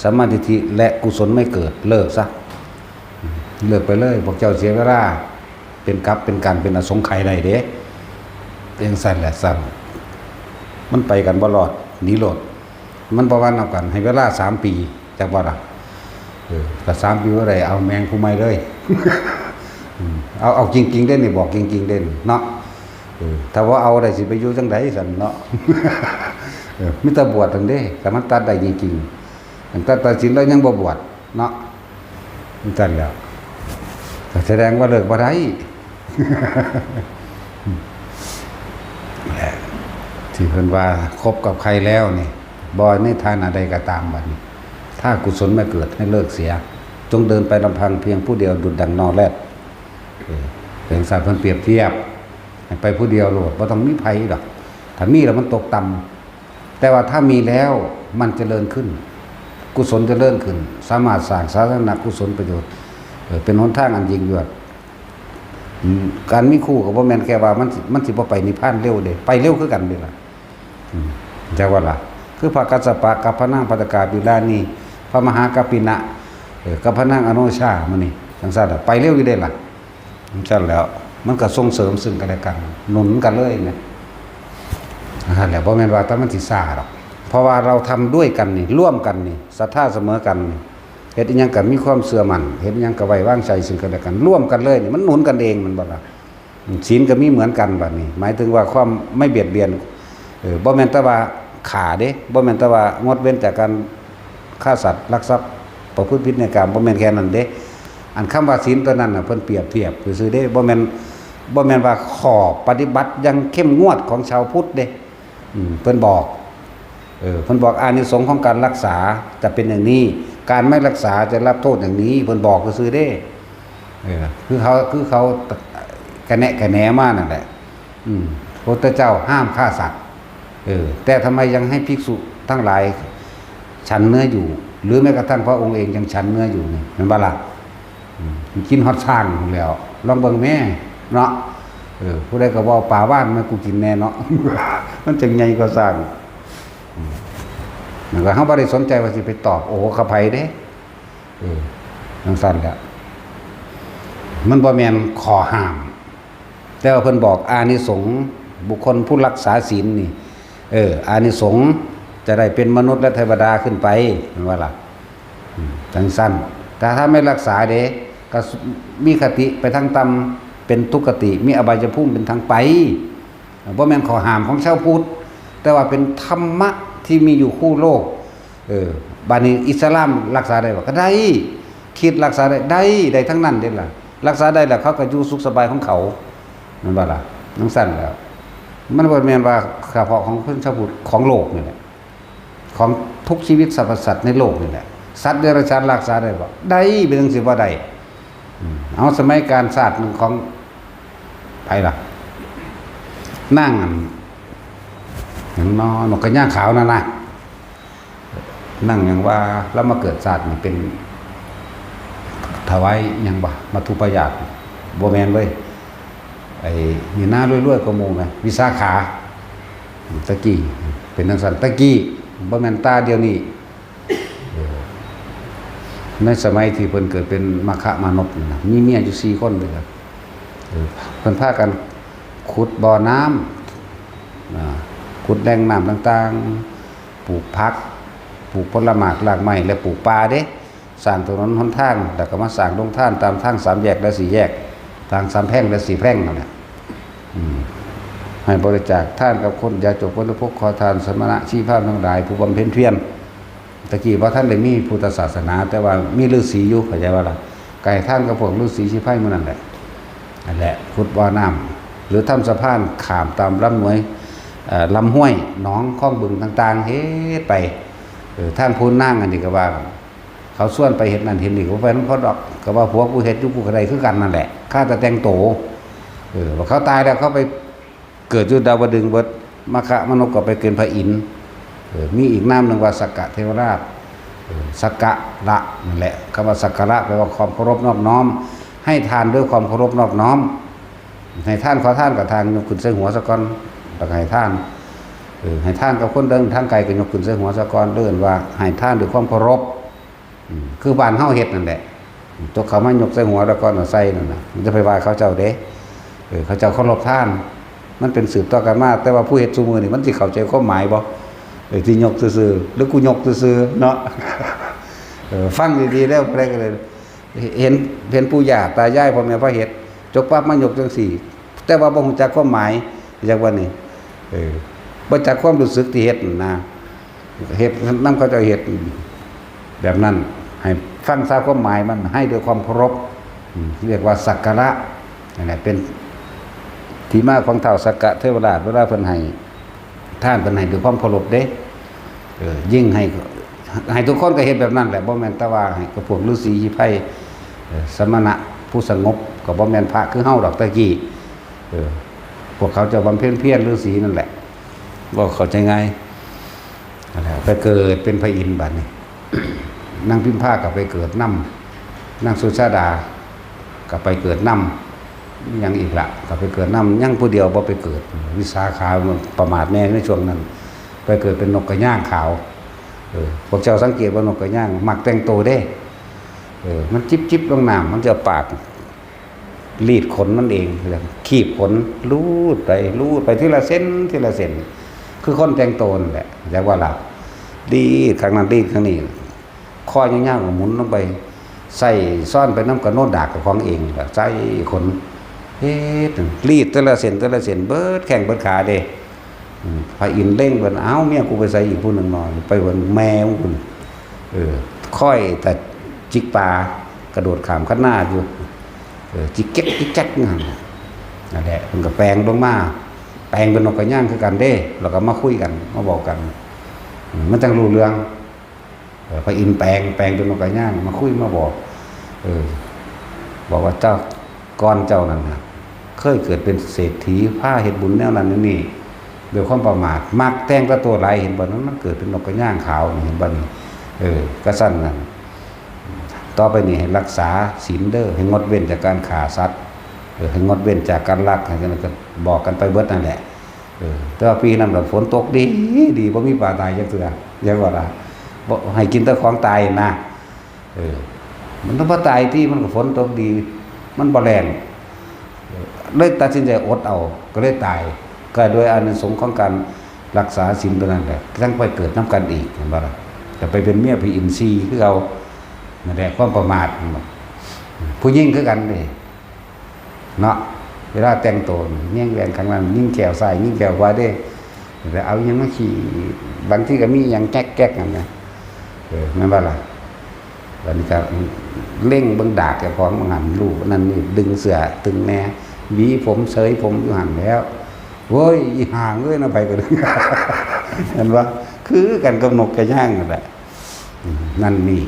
สัมมาทิฏฐิ และกุศลไม่เกิด เลิกซะ เลิกไปเลย พวกเจ้าเสียเวลา เป็นกัปเป็นกัน เป็นอสงไขยได้เด้ จั่งซั่นแหละซ้ำ มันไปกันบ่รอด หนีโลด มันบ่ว่านำกัน ให้เวลาสามปี จักบ่ล่ะ เออ ถ้าสามปีบ่ได้ เอาแม่งผู้ใหม่เลย อืม เอา เอาจริงๆเด้นี่ บอกจริงๆเด้นี่เนาะ เออ ถ้าบ่เอาได้สิไปอยู่จั่งใดซั่นเนาะ เออ มีแต่บวชนั่นเด้ ถ้ามันตัดได้จริงๆ ตั้งแต่ตัดสินแล้วยังบ่บวชเนาะ จั่งซั่นแหล้ว ก็แสดงว่าเลิกบ่ได้ แหละ ที่เพิ่นว่าคบกับใครแล้วนี่ บ่ในฐานะใดก็ตามบัดนี้ ถ้ากุศลไม่เกิดให้เลิกเสีย จงเดินไปลำพังเพียงผู้เดียวดุจดังนอแรด เออ เป็นสัตว์เพิ่นเปรียบเทียบ ให้ไปผู้เดียวโลด บ่ต้องมีไผดอก ถ้ามีแล้วมันตกต่ำ แต่ว่าถ้ามีแล้วมันเจริญขึ้น กุศลเจริญขึ้น สามารถสร้างสาธารณกุศลประโยชน์ เออ เป็นหนทางอันยิ่งยวด อืม การมีคู่ก็บ่แม่นแค่ว่ามันสิ มันสิบ่ไปนิพพานเร็วเด้ ไปเร็วคือกันเด้ล่ะ อืม จักว่าล่ะ คือพระกัสสปะกับพระนางภัททกาปิลานี พระมหากัปปินะ เออ กับพระนางอโนชามื้อนี้ จั่งซั่นล่ะ ไปเร็วอยู่เด้ล่ะ จั่งซั่นแหล้ว มันก็ส่งเสริมซึ่งกันและกัน หนุนกันเลยเนี่ย นั่นแหละ บ่แม่นว่าแต่มันสิซ่าดอก เพราะว่าเราทำด้วยกันนี่ ร่วมกันนี่ ศรัทธาเสมอกันนี่ เฮ็ดอิหยังก็มีความเชื่อมั่น เฮ็ดอิหยังก็ไว้วางใจซึ่งกันและกัน ร่วมกันเลยนี่ มันหนุนกันเอง แม่นบ่ล่ะ ศีลก็มีเหมือนกันบัดนี้ หมายถึงว่าความไม่เบียดเบียน เออ บ่แม่นแต่ว่าฆ่าเด้ บ่แม่นแต่ว่างดเว้นจากการฆ่าสัตว์ ลักทรัพย์ ประพฤติผิดในกาม บ่แม่นแค่นั้นเด้ อันคำว่าศีลตัวนั้นน่ะ เพิ่นเปรียบเทียบซื่อๆเด้ บ่แม่น บ่แม่นว่าข้อปฏิบัติอย่างเข้มงวดของชาวพุทธเด้ อืม เพิ่นบอก เออ เพิ่นบอกอานิสงส์ของการรักษาจะเป็นอย่างนี้ การไม่รักษาจะรับโทษอย่างนี้ เพิ่นบอกซื่อๆเด้ เออ คือเขา คือเขากระแนะกระแหนมานั่นแหละ อืม พระพุทธเจ้าห้ามฆ่าสัตว์ เออ แต่ทำไมยังให้ภิกษุทั้งหลายฉันเนื้ออยู่ หรือแม้กระทั่งพระองค์เองยังฉันเนื้ออยู่นี่ แม่นบ่ล่ะ อืม กินฮอดช้างพู้นแหล้ว ลองเบิ่งแม่เนาะ เออ ผู้ใดก็ว่าเอาปลาว่านมากูกินแน่เนาะ มันจั่งใหญ่กว่าช้าง อืม แล้วก็เฮาบ่ได้สนใจว่าสิไปตอบโอ้กับไผเด้ เออ จั่งซั่นแหละ มันบ่แม่นข้อห้าม แต่ว่าเพิ่นบอกอานิสงส์บุคคลผู้รักษาศีลนี่ เออ อานิสงส์จะได้เป็นมนุษย์และเทวดาขึ้นไป แม่นบ่ล่ะ อืม จั่งซั่น แต่ถ้าไม่รักษาเด้ ก็มีคติไปทางต่ำ เป็นทุกขติ มีอบายภูมิเป็นทางไป บ่แม่นข้อห้ามของชาวพุทธ แต่ว่าเป็นธรรมะที่มีอยู่คู่โลก เออ บัดนี้อิสลามรักษาได้บ่ ก็ได้ คริสต์รักษาได้ ได้ ได้ทั้งนั้นเด้ล่ะ รักษาได้แล้วเขาก็อยู่สุขสบายของเขา แม่นบ่ล่ะ จั่งซั่นแหล้ว มันบ่แม่นว่าเฉพาะของคนชาวพุทธ ของโลกนี่แหละ ของทุกชีวิตสรรพสัตว์ในโลกนี่แหละ สัตว์เดรัจฉานรักษาได้บ่ ได้ เป็นจั่งซี้บ่ได้ อืม เอาสมัยกาลชาติหนึ่งของไผล่ะ นางอันหยังน้อ นกกระยาขาวนั่นนะ นางหยังว่าลาวมาเกิดชาตินี่เป็น ถวายหยังบ่ มัทธุปายาต บ่แม่นเว้ย ไอ้นี่นารวยๆกว่าหมู่แหม วิสาขา ตะกี้เป็นจั่งซั่น ตะกี้ บ่แม่นแต่เดี๋ยวนี้ เออ ในสมัยที่เพิ่นเกิดเป็นมัคคมานพนี่นะ มีเมียอยู่สี่คนเด้อครับ เออ เพิ่นพากันขุดบ่อน้ำ อ่า ขุดแหล่งน้ำต่างๆ ปลูกผัก ปลูกผลหมากรากไม้ และปลูกป่าเด้ สร้างถนนหนทาง แล้วก็มาสร้างโรงทานตามทางสามแยกและสี่แยก ทางสามแพร่งและสี่แพร่งนั่นแหละ อืม ให้บริจาคทานกับคนยากจนพ้นทุกข์ ขอทานสมณะชีพราหมณ์ทั้งหลายผู้บำเพ็ญเพียร ตะกี้บ่ทันได้มีพุทธศาสนา แต่ว่ามีฤาษีอยู่ เข้าใจบ่ล่ะ ก็ให้ทานกับพวกฤาษีชีพราหมณ์หมู่นั้นแหละ นั่นแหละ ขุดบ่อน้ำ หรือทำสะพานข้ามตามลำห้วย เอ่อ ลำห้วย หนอง คลองบึงต่างๆ เฮ็ดไป เออ ทางพูนนางอันนี้ก็ว่า เขาชวนไปเฮ็ดนั่นเฮ็ดนี่ ก็บ่ไปนำเขาดอก ก็ว่าผัวกูเฮ็ดอยู่ กูก็ได้คือกันนั่นแหละ ข้าแต่แต่งโต เออ ว่าเขาตายแล้วเขาไปเกิดอยู่ดาวดึงส์เบิด มคมนพก็ไปเป็นพระอินทร์ เออ มีอีกนามหนึ่งว่าสักกะเทวราช เออ สักกะระนั่นแหละ คำว่าสักการะแปลว่าความเคารพนอบน้อม ให้ทานด้วยความเคารพนอบน้อม ให้ทาน ขอทานกับทาน ยกขึ้นใส่หัวซะก่อน แล้วก็ให้ทาน เออ ให้ทานกับคนเดินทางไกลก็ยกขึ้นใส่หัวซะก่อน เอิ้นว่าให้ทานด้วยความเคารพ อืม คือบ้านเฮาเฮ็ดนั่นแหละ ตกเข้ามายกใส่หัวแล้วก่อนเอาใส่นั่นน่ะ มันจะไปว่าเขาเจ้าเด้ เออ เขาเจ้าเคารพทาน มันเป็นสืบต่อกันมา แต่ว่าผู้เฮ็ดซุมื้อนี่มันสิเข้าใจความหมายบ่ เออ ที่ยกซื่อๆ หรือกูยกซื่อๆ เนาะ เออ ฟังดีๆ แล้วผู้ใดก็เลย เห็น เห็นปู่ย่าตายายพ่อแม่พาเฮ็ด จกปั๊บมายกจั่งซี้ แต่ว่าบ่ฮู้จักความหมาย จักว่านี่ เออ บ่จักความรู้สึกที่เฮ็ดนั่นนะ เฮ็ดนำเขาเจ้าเฮ็ด แบบนั้น ให้ฟังซะความหมายมัน ให้ด้วยความเคารพ อืม เรียกว่าสักการะ นั่นแหละ เป็นที่มาของท้าวสักกะเทวราช เวลาเพิ่นให้ทาน เพิ่นให้ด้วยความเคารพเด้ เออ ยิ่งให้ ให้ทุกคนก็เฮ็ดแบบนั้นแหละ บ่แม่นแต่ว่าให้กับพวกฤาษีชีไพร เออ สมณะผู้สงบ ก็บ่แม่นพระคือเฮาดอกแต่กี้ เออ พวกเขาเจ้าบำเพ็ญเพียรฤาษีนั่นแหละ เว้าเข้าใจง่าย นั่นแหละ ไปเกิดเป็นพระอินทร์บัดนี้ นางพิมพาก็ไปเกิดนำ นางสุชาดาก็ไปเกิดนำ มีหยังอีกละ ก็ไปเกิดนำ ยังผู้เดียวบ่ไปเกิด วิสาขาประมาทแน่ในช่วงนั้น ไปเกิดเป็นนกกระย่างขาว เออ พวกเจ้าสังเกตว่านกกระย่างมักแต่งโตเด้ เออ มันจิบๆ ลงน้ำ มันจะเอาปาก รีดขนมันเอง คีบขน รูดไป รูดไปทีละเส้น ทีละเส้น คือคนแต่งโตนั่นแหละ จักว่าล่ะ รีดข้างนั้น รีดข้างนี้ คอยาวๆ ก็หมุนลงไป ใส่ซ้อนไปนำกะโน้นดากกับของเองล่ะ ใส่ขน เฮ็ด รีดแต่ละเส้น แต่ละเส้น เบิดแข้งเบิดขาเด้ อืม พระอินทร์เล็งเพิ่น "เอ้า เมียกูไปไสอีกผู้หนึ่งหนอ" ไปเพิ่น "แม่มึงพุ้น เออ คอยแต่จิกปลา กระโดดข้ามคันนาอยู่ เออ จิกเก็กจิกแจ๊กอยู่หั่นน่ะ" นั่นแหละ เพิ่นก็แปลงลงมา แปลงเป็นนกกระย่างคือกันเด้ แล้วก็มาคุยกัน มาบอกกัน อืม มันจั่งรู้เรื่อง เออ พระอินทร์แปลง แปลงเป็นนกกระย่าง มาคุยมาบอก เออ บอกว่า "เจ้า ก่อนเจ้านั่นน่ะ เคยเกิดเป็นเศรษฐี พาเฮ็ดบุญแนวนั้นแนวนี้ ด้วยความประมาท มักแต่งแต่โตหลาย เห็นบ่ นั้นมันเกิดเป็นนกกระย่างขาว เห็นบ่นี่ เออ กะซั่นนั่น ต่อไปนี้ให้รักษาศีลเด้อ ให้งดเว้นจากการฆ่าสัตว์ เออ ให้งดเว้นจากการลัก ให้กัน ก็บอกกันไปเบิดนั่นแหละ เออ แต่ว่าปีนั้นน่ะฝนตกดี ดี บ่มีปลาตายจักเทื่อ จั่งว่าล่ะ บ่ให้กินแต่ของตายนะ เออ มันต้องบ่ตายติ มันก็ฝนตกดี มันบ่แล้ง เออ เลยตัดสินใจอดเอา ก็เลยตาย ก็โดยอานิสงส์ของการรักษาศีลตัวนั้นแหละ จั่งไปเกิดนำกันอีก เห็นบ่ล่ะ จะไปเป็นเมียพระอินทร์สี่คือเก่า นั่นแหละ ความประมาท ผู้หญิงคือกันเด้ เนาะ เวลาแต่งโตนี่ แยงแหวนข้างนั้น ยิงแข้วซ้าย ยิงแข้วขวาเด้ แล้วเอาอิหยังมาขีด บางทีก็มีอิหยังแก๊กๆ นั่นนะ เออ แม่นบ่ล่ะ บัดนี้ก็เล็งเบิ่งดากเจ้าของ บางหั่นรูปนั่นนี่ ดึงเสื้อตึงแหน่ หวีผมเสยผมอยู่หั่นแหล้ว โอ้ย อีห่าเอ้ย นะ ไผก็ดึง เห็นบ่ คือกันกับนกกระย่างนั่นแหละ อืม นั่นนี่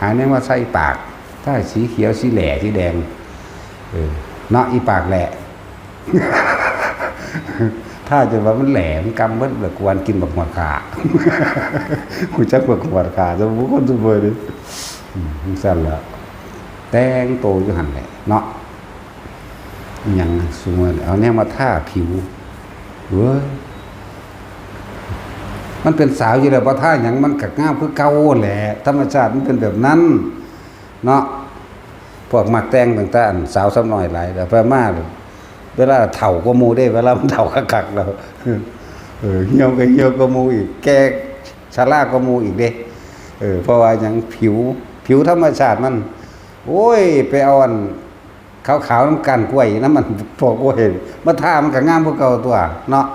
หาแนวมาใส่ปาก ถ้าสีเขียว สีแหล่ สีแดง เออ เนาะ อีปากแหล่ ถ้าจะว่ามันแหล่ มันกำเบิด แบบกวนกินบักหวดขา ฮู้จักบักหวดขา จะบ่คนซุมื้อนี้ อืม จั่งซั่นล่ะ แต่งโตอยู่หั่นแหละ เนาะ อิหยังซุมื้อนี้ เอาแนวมาทาผิว เว้ย มันเป็นสาวอยู่แล้ว บ่ทาหยัง มันก็งามคือเก่าแหละ ธรรมชาติมันเป็นแบบนั้น เนาะ พวกมักแต่งตั้งแต่อันสาวซ้ำน้อยหลาย แล้วไปมา เวลาเฒ่ากว่าหมู่เด้ เวลามันเฒ่าคักๆ แล้ว เออ เหี่ยวก็เหี่ยวกว่าหมู่อีก แก่ชรากว่าหมู่อีกเด้ เออ เพราะว่าหยัง ผิว ผิวธรรมชาติมัน โอ้ย ไปเอาอัน ขาวๆ น้ำก้านกล้วย น้ำมันพวกกล้วย มาทามันก็งามกว่าเก่าตัวเนาะ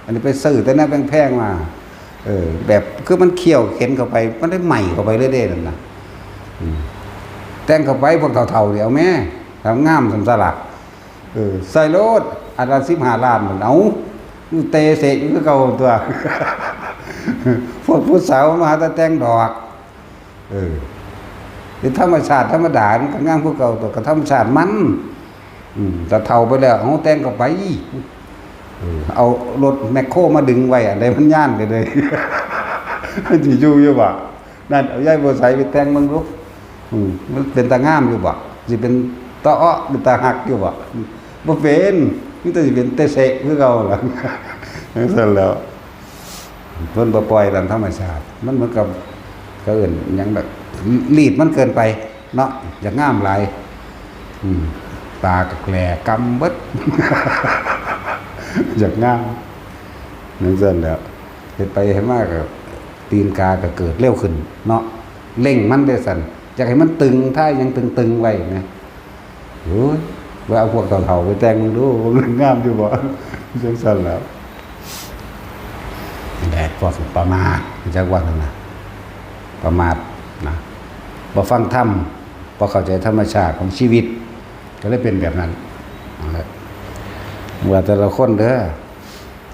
อันนี้ไปซื้อแต่แนวแพงๆ มา เออ แบบคือมันเคี่ยวเข็นเข้าไป มันได้ใหม่เข้าไปเรื่อยๆ นั่นนะ อืม แต่งเข้าไปพวกเฒ่าๆ นี่เอาแม่ ทำงามสำสลัก เออ ใส่โลด อันละสิบห้าล้านมันเอา เตะเสะอยู่คือเก่าตัว พวกผู้สาวมาหาแต่แต่งดอก เออ เป็นธรรมชาติธรรมดา มันก็งามคือเก่าตัว ก็ธรรมชาติมัน อืม แต่เฒ่าไปแล้ว เอาแต่งเข้าไป เออ เอารถแมคโครมาดึงไว้ อันใดมันย่านไปเลย มันสิอยู่อยู่บ่ นั่น เอายายบัวใสไปแต่งเบิ่งดู อืม มันเป็นตางามอยู่บ่ สิเป็นตาเอ้อ เป็นตาฮักอยู่บ่ บ่เป็น มันแต่สิเป็นแต่เสะคือเก่าล่ะ จั่งซั่นแหล้ว เพิ่นบ่ปล่อยตามธรรมชาติ มันเหมือนกับ เขาเอิ้นหยังแบบ รีดมันเกินไปเนาะ อยากงามหลาย อืม ตาก็แกลกำเบิด อยากงาม จั่งซั่นแหล้ว เฮ็ดไปเฮ็ดมาก็ตีนกาก็เกิดเร็วขึ้นเนาะ เร่งมันเด้ซั่น อยากให้มันตึง ถ้ายังตึงๆ ไว้นะ โอ้ย ว่าเอาพวกเฒ่าๆ ไปแต่งมึงดู มันงามอยู่บ่ จั่งซั่นแหล้ว นี่แหละพวกประมาท จักว่านั่นน่ะ ประมาทนะ บ่ฟังธรรม บ่เข้าใจธรรมชาติของชีวิต ก็เลยเป็นแบบนั้น นั่นแหละ ว่าแต่ละคนเด้อ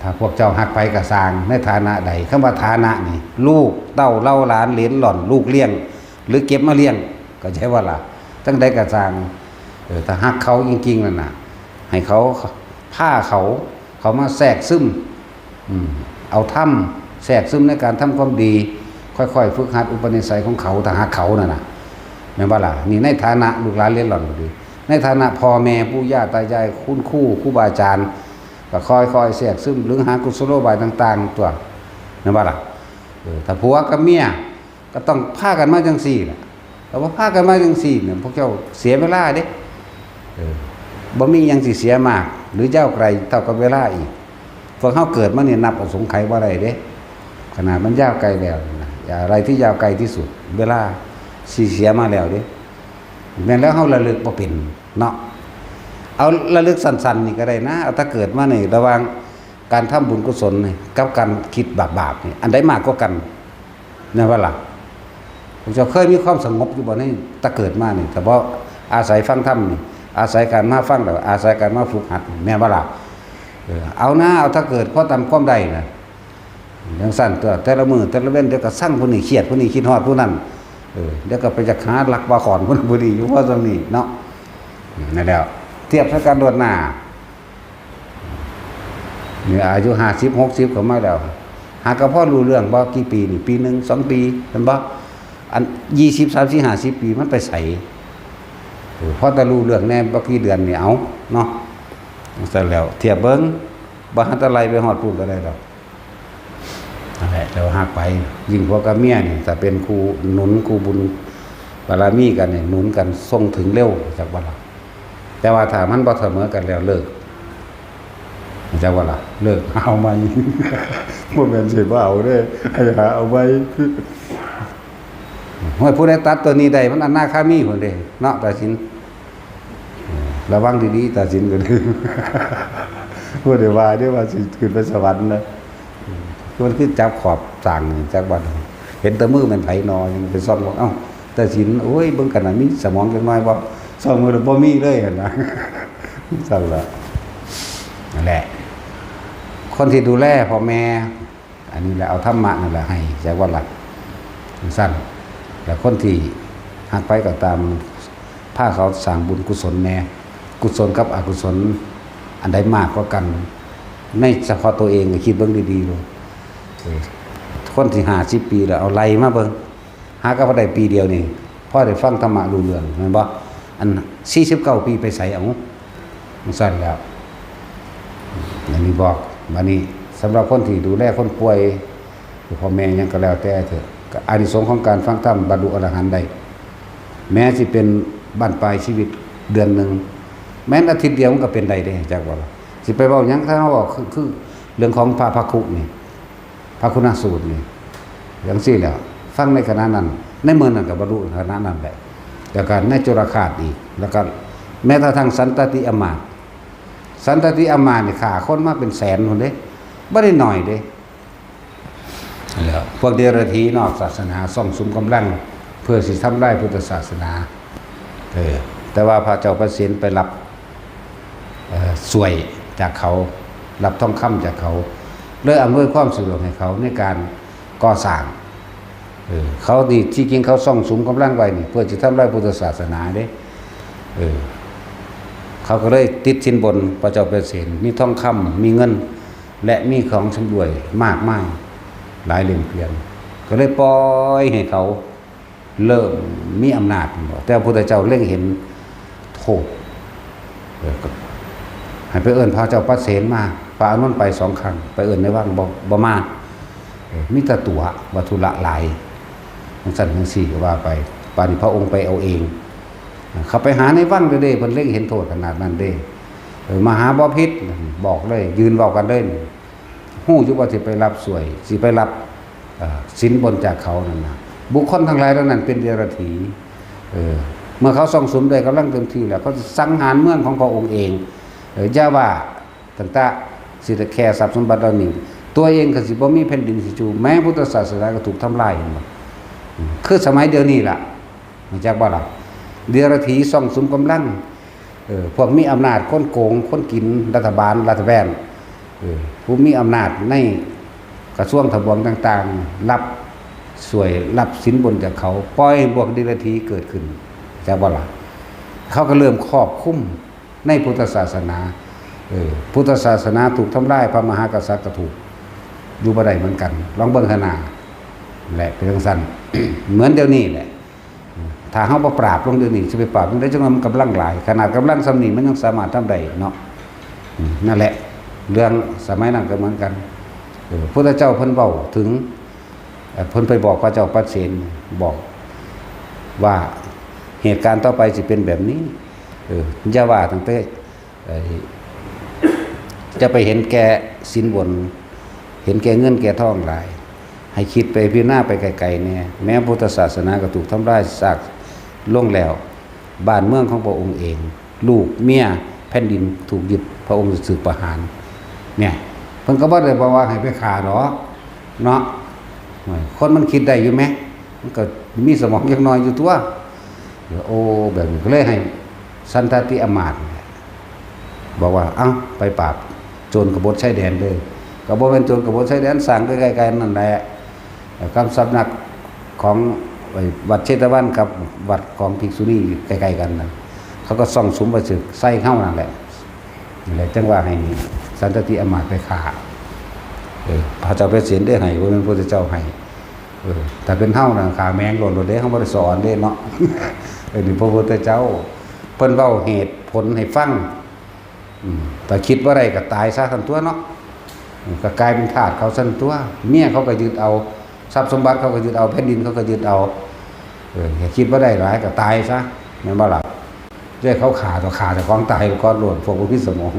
ถ้าพวกเจ้าฮักไผก็ซ่าง ในฐานะใด คำว่าฐานะนี่ ลูกเต้าเหล่าหลานเหลนหล่อน ลูกเลี้ยง หรือเก็บมาเลี้ยง เข้าใจบ่ล่ะ จั่งใดก็ซ่าง เออ ถ้าฮักเขาจริงๆ นั่นน่ะ ให้เขา พาเขา เขามาแทรกซึม อืม เอาธรรมแทรกซึมในการทำความดี ค่อยๆ ฝึกหัดอุปนิสัยของเขา ถ้าฮักเขานั่นน่ะ แม่นบ่ล่ะ นี่ในฐานะลูกหลานเหลนหล่อนก็ดี ในฐานะพ่อแม่ปู่ย่าตายาย คุณครู ครูบาอาจารย์ ก็ค่อยๆ แทรกซึม หรือหากุศโลบายต่างๆ ตัว แม่นบ่ล่ะ เออ ถ้าผัวกับเมีย ก็ต้องพากันมาจั่งซี้แหละ แต่ว่าพากันมาจั่งซี้เนี่ย พวกเจ้าเสียเวลาเด้ เออ บ่มีหยังสิเสียมาก หรือยาวไกลเท่ากับเวลาอีก พวกเฮาเกิดมาเนี่ยนับอสงไขยบ่ได้เด้ ขนาดมันยาวไกลแล้วนะ อะไรที่ยาวไกลที่สุด เวลาสิเสียมาแล้วเด้ แม่นแล้วเฮาระลึกบ่เป็นเนาะ เอาระลึกสั้นๆ นี่ก็ได้นะ เอาแต่เกิดมานี่ ระหว่างการทำบุญกุศลนี่ กับการคิดบาปๆ นี่ อันใดมากกว่ากัน แม่นบ่ล่ะ พวกเจ้าเคยมีความสงบอยู่บ่ ในแต่เกิดมานี่ แต่บ่อาศัยฟังธรรมนี่ อาศัยการมาฟังแล้ว อาศัยการมาฝึกหัดนี่ แม่นบ่ล่ะ เออ เอานะ เอาแต่เกิดพอตามความได้นะ จั่งซั่นตัว แต่ละมื้อแต่ละเว็น เดี๋ยวก็ซังผู้นี้ เครียดผู้นี้ คิดฮอดผู้นั้น เออ เดี๋ยวก็ไปอยากหาลักว่าขอนผู้นั้นผู้นี้ อยู่พอส่ำนี้เนาะ อืม นั่นแหล้ว เทียบใส่กันโลดหน้า นี่อายุห้าสิบ หกสิบ เข้ามาแล้ว หากะพอรู้เรื่องบ่ กี่ปีนี่ ปีหนึ่ง สองปี แม่นบ่ อัน ยี่สิบ สามสิบ ห้าสิบ ปี มันไปไส เออ พอแต่รู้เรื่องแหน่ บ่กี่เดือนนี่ เอาเนาะ จั่งซั่นแล้ว เทียบเบิ่ง บ่หันแต่ไล่ไปฮอดพู้นก็ได้ดอก นั่นแหละ แต่ว่าหากไป ยิ่งผัวกับเมียนี่ ถ้าเป็นคู่หนุน คู่บุญบารมีกันนี่ หนุนกันส่งถึงเร็ว จักบ่ล่ะ แต่ว่าถ้ามันบ่เสมอกันแล้วเลิก จักบ่ล่ะ เลิก เอาใหม่ บ่แม่นสิบ่เอาเด้ ให้หาเอาใหม่ ห้วย ผู้ใดตัดตัวนี้ได้ มันอนาคามีพุ้นเด้ เนาะ ตาสิน ระวังดีๆ ตาสินก็ดี บ่ได้ว่าเด้ว่าสิขึ้นไปสวรรค์นะ มันคือจับขอบสร้างนี่ จักว่าเห็นแต่มือแม่นไผนอ ยังไปส่องว่า เอ้า ตาสิน โอ้ย เบิ่งกันน่ะ มีสมองจักหน่อยบ่ ส่องมือแล้วบ่มีเลยหั่นนะ ซั่นล่ะ นั่นแหละ คนที่ดูแลพ่อแม่ อันนี้แหละ เอาธรรมะนั่นแหละให้ จักว่าล่ะ จั่งซั่น แล้วคนที่ฮักไผก็ตาม พาเขาสร้างบุญกุศลแหน่ กุศลกับอกุศล อันใดมากกว่ากัน ในเฉพาะตัวเองก็คิดเบิ่งดีๆ ดู เออ คนที่ห้าสิบปีแล้ว เอาไล่มาเบิ่ง หากะพอได้ปีเดียวนี่ พอได้ฟังธรรมะรู้เรื่อง แม่นบ่ อันสี่สิบเก้าปีไปไส เอา จั่งซั่นแล้ว อันนี้บอก บัดนี้สำหรับคนที่ดูแลคนป่วย หรือพ่อแม่หยังก็แล้วแต่เถอะ ก็อานิสงส์ของการฟังธรรมบรรลุอรหันต์ได้ แม้สิเป็นบั้นปลายชีวิตเดือนหนึ่ง แม้นอาทิตย์เดียวมันก็เป็นได้เด้ จักว่าล่ะ สิไปเว้าหยัง ถ้าเฮาเว้าคือ คือเรื่องของพระภักขุนี่ พระคุณสูตรนี่ จั่งซี้แหละ ฟังในขณะนั้น ในมื้อนั้นก็บรรลุขณะนั้นแหละ แล้วก็ในจุลฆาสอีก แล้วก็ แม้กระทั่งสันตติอำมาตย์ สันตติอำมาตย์นี่ฆ่าคนมาเป็นแสนคนเด้ บ่ได้น้อยเด้ แล้วพวกเดรัจฉีนอกศาสนาซ่องสุมกำลัง เพื่อสิทำลายพุทธศาสนา เออ แต่ว่าพระเจ้าประเสนไปรับ เอ่อ สวยจากเขา รับทองคำจากเขา เลยอำนวยความสะดวกให้เขาในการก่อสร้าง เออ เขานี่ที่จริงเขาซ่องสุมกำลังไว้นี่ เพื่อจะทำลายพุทธศาสนาเด้ เออ เขาก็เลยติดสินบนพระเจ้าประเสน มีทองคำ มีเงิน และมีของชำร่วยมากมาย หลายเหล่ยมเปลี่ยน ก็เลยปล่อยให้เขาเริ่มมีอำนาจ แต่พระพุทธเจ้าเล็งเห็นโทษ เออ ก็ให้ไปเอิ้นพระเจ้าประเสนมา พระอานนท์ไปสองครั้ง ไปเอิ้นในวังบ่ บ่มา เออ มีแต่ตั๋ว ว่าธุระหลาย จังซั่นจังซี่ก็ว่าไป บาดนี้พระองค์ไปเอาเอง เขาไปหาในวังเด้อเด้ เพิ่นเล็งเห็นโทษขนาดนั้นเด้ เออ มหาบ่ผิด บอกเลย ยืนเว้ากันเลย ฮู้อยู่ว่าสิไปรับสวย สิไปรับ เอ่อ สินบนจากเขานั่นนะ บุคคลทั้งหลายเหล่านั้นเป็นเดรัจฉี เออ เมื่อเขาซ่องสุมได้กำลังเต็มที่แล้ว เขาสังหารเมืองของพระองค์เอง เออ อย่าว่าตั้งแต่สิได้แค่ทรัพย์สมบัติเหล่านี้ ตัวเองก็สิบ่มีแผ่นดินสิอยู่ แม้พุทธศาสนาก็ถูกทำลาย เห็นบ่ อืม คือสมัยเดี๋ยวนี้ล่ะ รู้จักบ่ล่ะ เดรัจฉีซ่องสุมกำลัง เออ พวกมีอำนาจ คนโกง คนกิน รัฐบาล รัฐแบน เออ ผู้มีอำนาจในกระทรวงทบวงต่างๆ รับสวย รับสินบนจากเขา ปล่อยให้พวกเดรัจฉีเกิดขึ้น จักบ่ล่ะ เขาก็เริ่มครอบคุมในพุทธศาสนา เออ พุทธศาสนาถูกทำลาย พระมหากษัตริย์ก็ถูก อยู่บ่ได้เหมือนกัน ลองเบิ่งข้างหน้า และเป็นจังซั่น เหมือนเดี๋ยวนี้แหละ ถ้าเฮาบ่ปราบลงเดี๋ยวนี้ สิไปปราบจั่งใด จั่งว่ามันกำลังหลาย ขนาดกำลังส่ำนี้มันยังสามารถทำได้เนาะ อืม นั่นแหละ เรื่องสมัยนั้นก็เหมือนกัน เออ พุทธเจ้าเพิ่นเว้าถึง เอ่อ เพิ่นไปบอกพระเจ้าประเสน บอกว่าเหตุการณ์ต่อไปสิเป็นแบบนี้ เออ อย่าว่าตั้งแต่ เอ่อ จะไปเห็นแก่สินบน เห็นแก่เงินแก่ทองหลาย ให้คิดไปพิจารณาไปไกลๆแน่ แม้พุทธศาสนาก็ถูกทำลายซากลงแล้ว บ้านเมืองของพระองค์เอง ลูกเมีย แผ่นดินถูกยึด พระองค์ถูกประหาร เนี่ย เพิ่นก็บ่ได้บอกว่าให้ไปฆ่าดอก เนาะ คนมันคิดได้อยู่แหม มันก็มีสมองจักหน่อยอยู่ตัว โอ้ แบบนี้ก็เลยให้สันตติอำมาตย์ บอกว่า เอ้า ไปปราบโจรกบฏชายแดนเด้อ ก็บ่แม่นโจรกบฏชายแดน สร้างใกล้ๆกันนั่นแหละ กับสำนักของไอ้วัดเชตวันกับวัดของภิกษุณีอยู่ใกล้ๆกันนั่น เขาก็ซ่องสุมไปศึกใส่เฮานั่นแหละ นี่แหละจั่งว่าให้สันตติอำมาตย์ไปฆ่า เออ พระเจ้าประเสนได้ให้ บ่แม่นพระพุทธเจ้าให้ เออ ถ้าเป็นเฮานะ ฆ่าแม่งโลดโลดเด้ เฮาบ่ได้สอนเด้เนาะ เออ นี่พระพุทธเจ้า เพิ่นเว้าเหตุผลให้ฟัง อืม ถ้าคิดบ่ได้ก็ตายซะซั่นตั๊วเนาะ อืม ก็กลายเป็นทาสเขาซั่นตั๊ว เมียเขาก็ยึดเอา ทรัพย์สมบัติเขาก็ยึดเอา แผ่นดินเขาก็ยึดเอา เออ ถ้าคิดบ่ได้หลายก็ตายซะ แม่นบ่ล่ะ เรียกเขาฆ่าต่อฆ่าเจ้าของตายก่อนโลด พวกบ่มีสมอง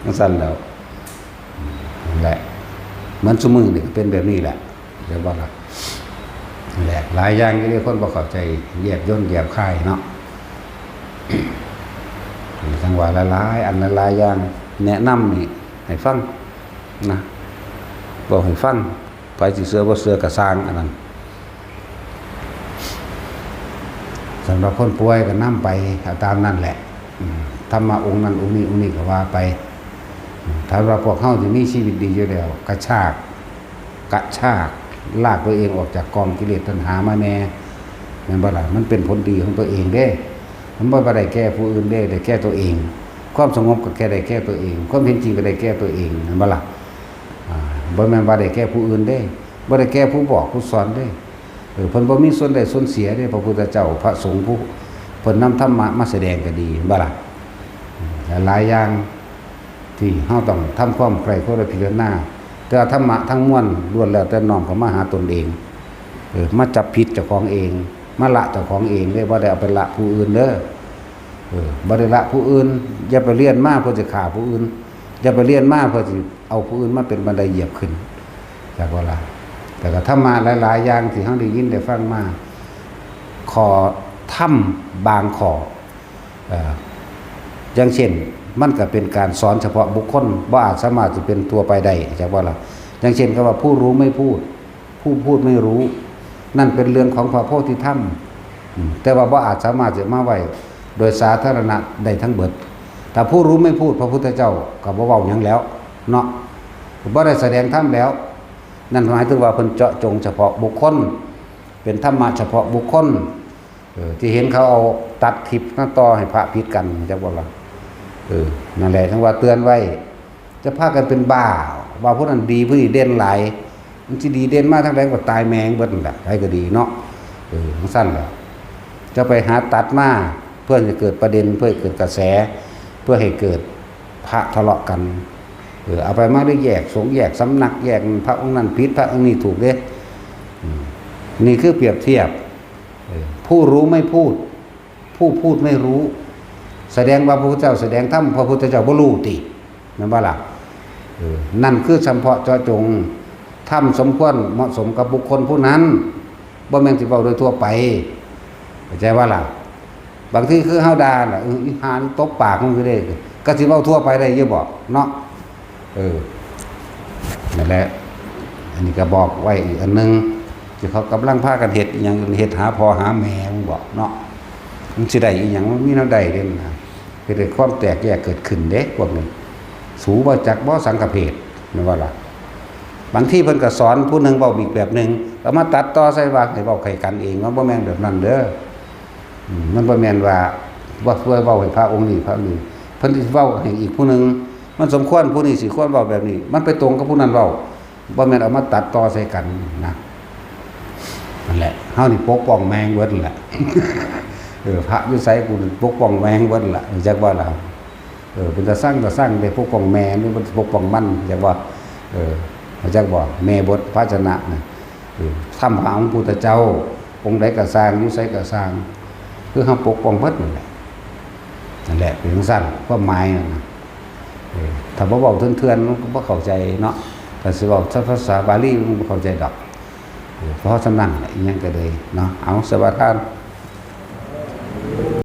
จั่งซั่นแล้ว นั่นแหละ เหมือนซุมื้อนี่ก็เป็นแบบนี้แหละ เรียกว่าล่ะ นั่นแหละ หลายอย่างอยู่เด้ คนบ่เข้าใจ แยบยลแยบคายเนาะ จั่งว่าหลายๆอันหลายๆอย่าง แนะนำนี่ให้ฟังนะ บอกให้ฟัง ไผสิเชื่อบ่เชื่อก็ซ่างอันนั้น สำหรับคนป่วยก็นำไปเอาตามนั่นแหละ อืม ธรรมะองค์นั้นองค์นี้องค์นี้ก็ว่าไป อืม ถ้าว่าพวกเฮาที่มีชีวิตดีอยู่แล้ว กระชาก กระชาก ลากตัวเองออกจากกองกิเลสตัณหามาแน่ แม่นบ่ล่ะ มันเป็นผลดีของตัวเองเด้ มันบ่ได้แก่ผู้อื่นเด้ ได้แก่ตัวเอง ความสงบก็แก่ได้แก่ตัวเอง ความเห็นจริงก็ได้แก่ตัวเอง แม่นบ่ล่ะ อ่า บ่แม่นว่าได้แก่ผู้อื่นเด้ บ่ได้แก่ผู้บอกผู้สอนเด้ เออ เพิ่นบ่มีส่วนได้ส่วนเสียเด้ พระพุทธเจ้า พระสงฆ์ผู้เพิ่นนำธรรมะมาแสดงก็ดี แม่นบ่ล่ะ หลายๆอย่างที่เฮาต้องทำความใคร่ครวญพิจารณา แต่ว่าธรรมะทั้งมวลล้วนแล้วแต่น้อมเข้ามาหาตนเอง เออ มาจับผิดเจ้าของเอง มาละเจ้าของเองเด้ บ่ได้เอาไปละผู้อื่นเด้อ เออ บ่ได้ละผู้อื่น อย่าไปเรียนมาเพื่อจะฆ่าผู้อื่น อย่าไปเรียนมาเพื่อสิเอาผู้อื่นมาเป็นบันไดเหยียบขึ้น จักว่าล่ะ แต่ก็ธรรมะหลายๆอย่างที่เฮาได้ยินได้ฟังมา ข้อธรรมบางข้อ เอ่ออย่างเช่น มันก็เป็นการสอนเฉพาะบุคคล บ่อาจสามารถจะเป็นทั่วไปได้ จักว่าล่ะ อย่างเช่น คำว่าผู้รู้ไม่พูด ผู้พูดไม่รู้ นั่นเป็นเรื่องของพระโพธิธรรม อืม แต่ว่าบ่อาจสามารถจะมาไว้โดยสาธารณะได้ทั้งเบิด ถ้าผู้รู้ไม่พูด พระพุทธเจ้าก็บ่เว้าหยังแล้วเนาะ บ่ได้แสดงธรรมแล้ว นั่นหมายถึงว่าเพิ่นเจาะจงเฉพาะบุคคล เป็นธรรมะเฉพาะบุคคล เออ ที่เห็นเขาเอาตัดคลิปมาต่อให้พระผิดกัน จักว่าล่ะ เออ นั่นแหละ ถึงว่าเตือนไว้ จะพากันเป็นบ้า ว่าผู้นั้นดี ผู้นี้เด่นหลาย มันสิดีเด่นมาทางใดก็ตายแม่งเบิดนั่นแหละ ใครก็ดีเนาะ เออ จั่งซั้นแหละ จะไปหาตัดมา เพื่อให้เกิดประเด็น เพื่อให้เกิดกระแส เพื่อให้เกิดพระทะเลาะกัน เออ เอาไปมาได้แยกสงฆ์แยกสำนัก แยกพระองค์นั้นผิด พระองค์นี้ถูกเด้ อืม นี่คือเปรียบเทียบ เออ ผู้รู้ไม่พูด ผู้พูดไม่รู้ แสดงว่าพระพุทธเจ้าแสดงธรรม พระพุทธเจ้าบ่รู้ติ แม่นบ่ล่ะ เออ นั่นคือเฉพาะเจาะจง ธรรมสมควรเหมาะสมกับบุคคลผู้นั้น บ่แม่นสิเว้าโดยทั่วไป เข้าใจบ่ล่ะ บางทีคือเฮาด่าน่ะ เออ อีห่านี่ตบปากมึงอยู่เด้ ก็สิเว้าทั่วไปได้อยู่บ่เนาะ เออ นั่นแหละ อันนี้ก็บอกไว้อีกอันหนึ่ง ที่เขากำลังพากันเฮ็ดอิหยัง เฮ็ดหาพ่อหาแม่มึงบ่เนาะ มันสิได้อีหยัง มันมีแนวใดเด้นะ เฮ็ดให้ความแตกแยกเกิดขึ้นเด้ พวกนี้ สูบ่จักบ่สังฆเพศ แม่นบ่ล่ะ บางทีเพิ่นก็สอนผู้หนึ่งเว้าอีกแบบหนึ่ง ก็มาตัดต่อใส่ว่าให้เว้าใส่กันเอง มันบ่แม่นแบบนั้นเด้อ อืม มันบ่แม่นว่า ว่าเพื่อเว้าให้พระองค์นี้พระองค์นี้ เพิ่นสิเว้าให้อีกผู้หนึ่ง มันสมควรผู้นี้สิควรเว้าแบบนี้ มันไปตรงกับผู้นั้นเว้า บ่แม่นเอามาตัดต่อใส่กันนะ นั่นแหละ เฮานี่ปกป้องแม่งเบิดนั่นแหละ เออ พระอยู่ไสกูปกป้องแม่งเบิดนั่นแหละ จักว่าล่ะ เออ เป็นตาซังตาซัง ไปปกป้องแม่หรือปกป้องมัน จักว่า เออ จักบ่ แม่บทภาชนะนะ เออ ธรรมะของพุทธเจ้า องค์ใดก็ซ่าง อยู่ไสก็ซ่าง คือเฮาปกป้องเบิดนั่นแหละ นั่นแหละ เป็นจั่งซั้น ความหมายนั่นนะ เออ ถ้าบ่เว้าเถื่อนๆ มันก็บ่เข้าใจเนาะ ถ้าสิเว้าภาษาบาลีมันบ่เข้าใจดอก เออ เพราะฉะนั้นแหละ อิหยังก็เลยเนาะ เอา สมาทาน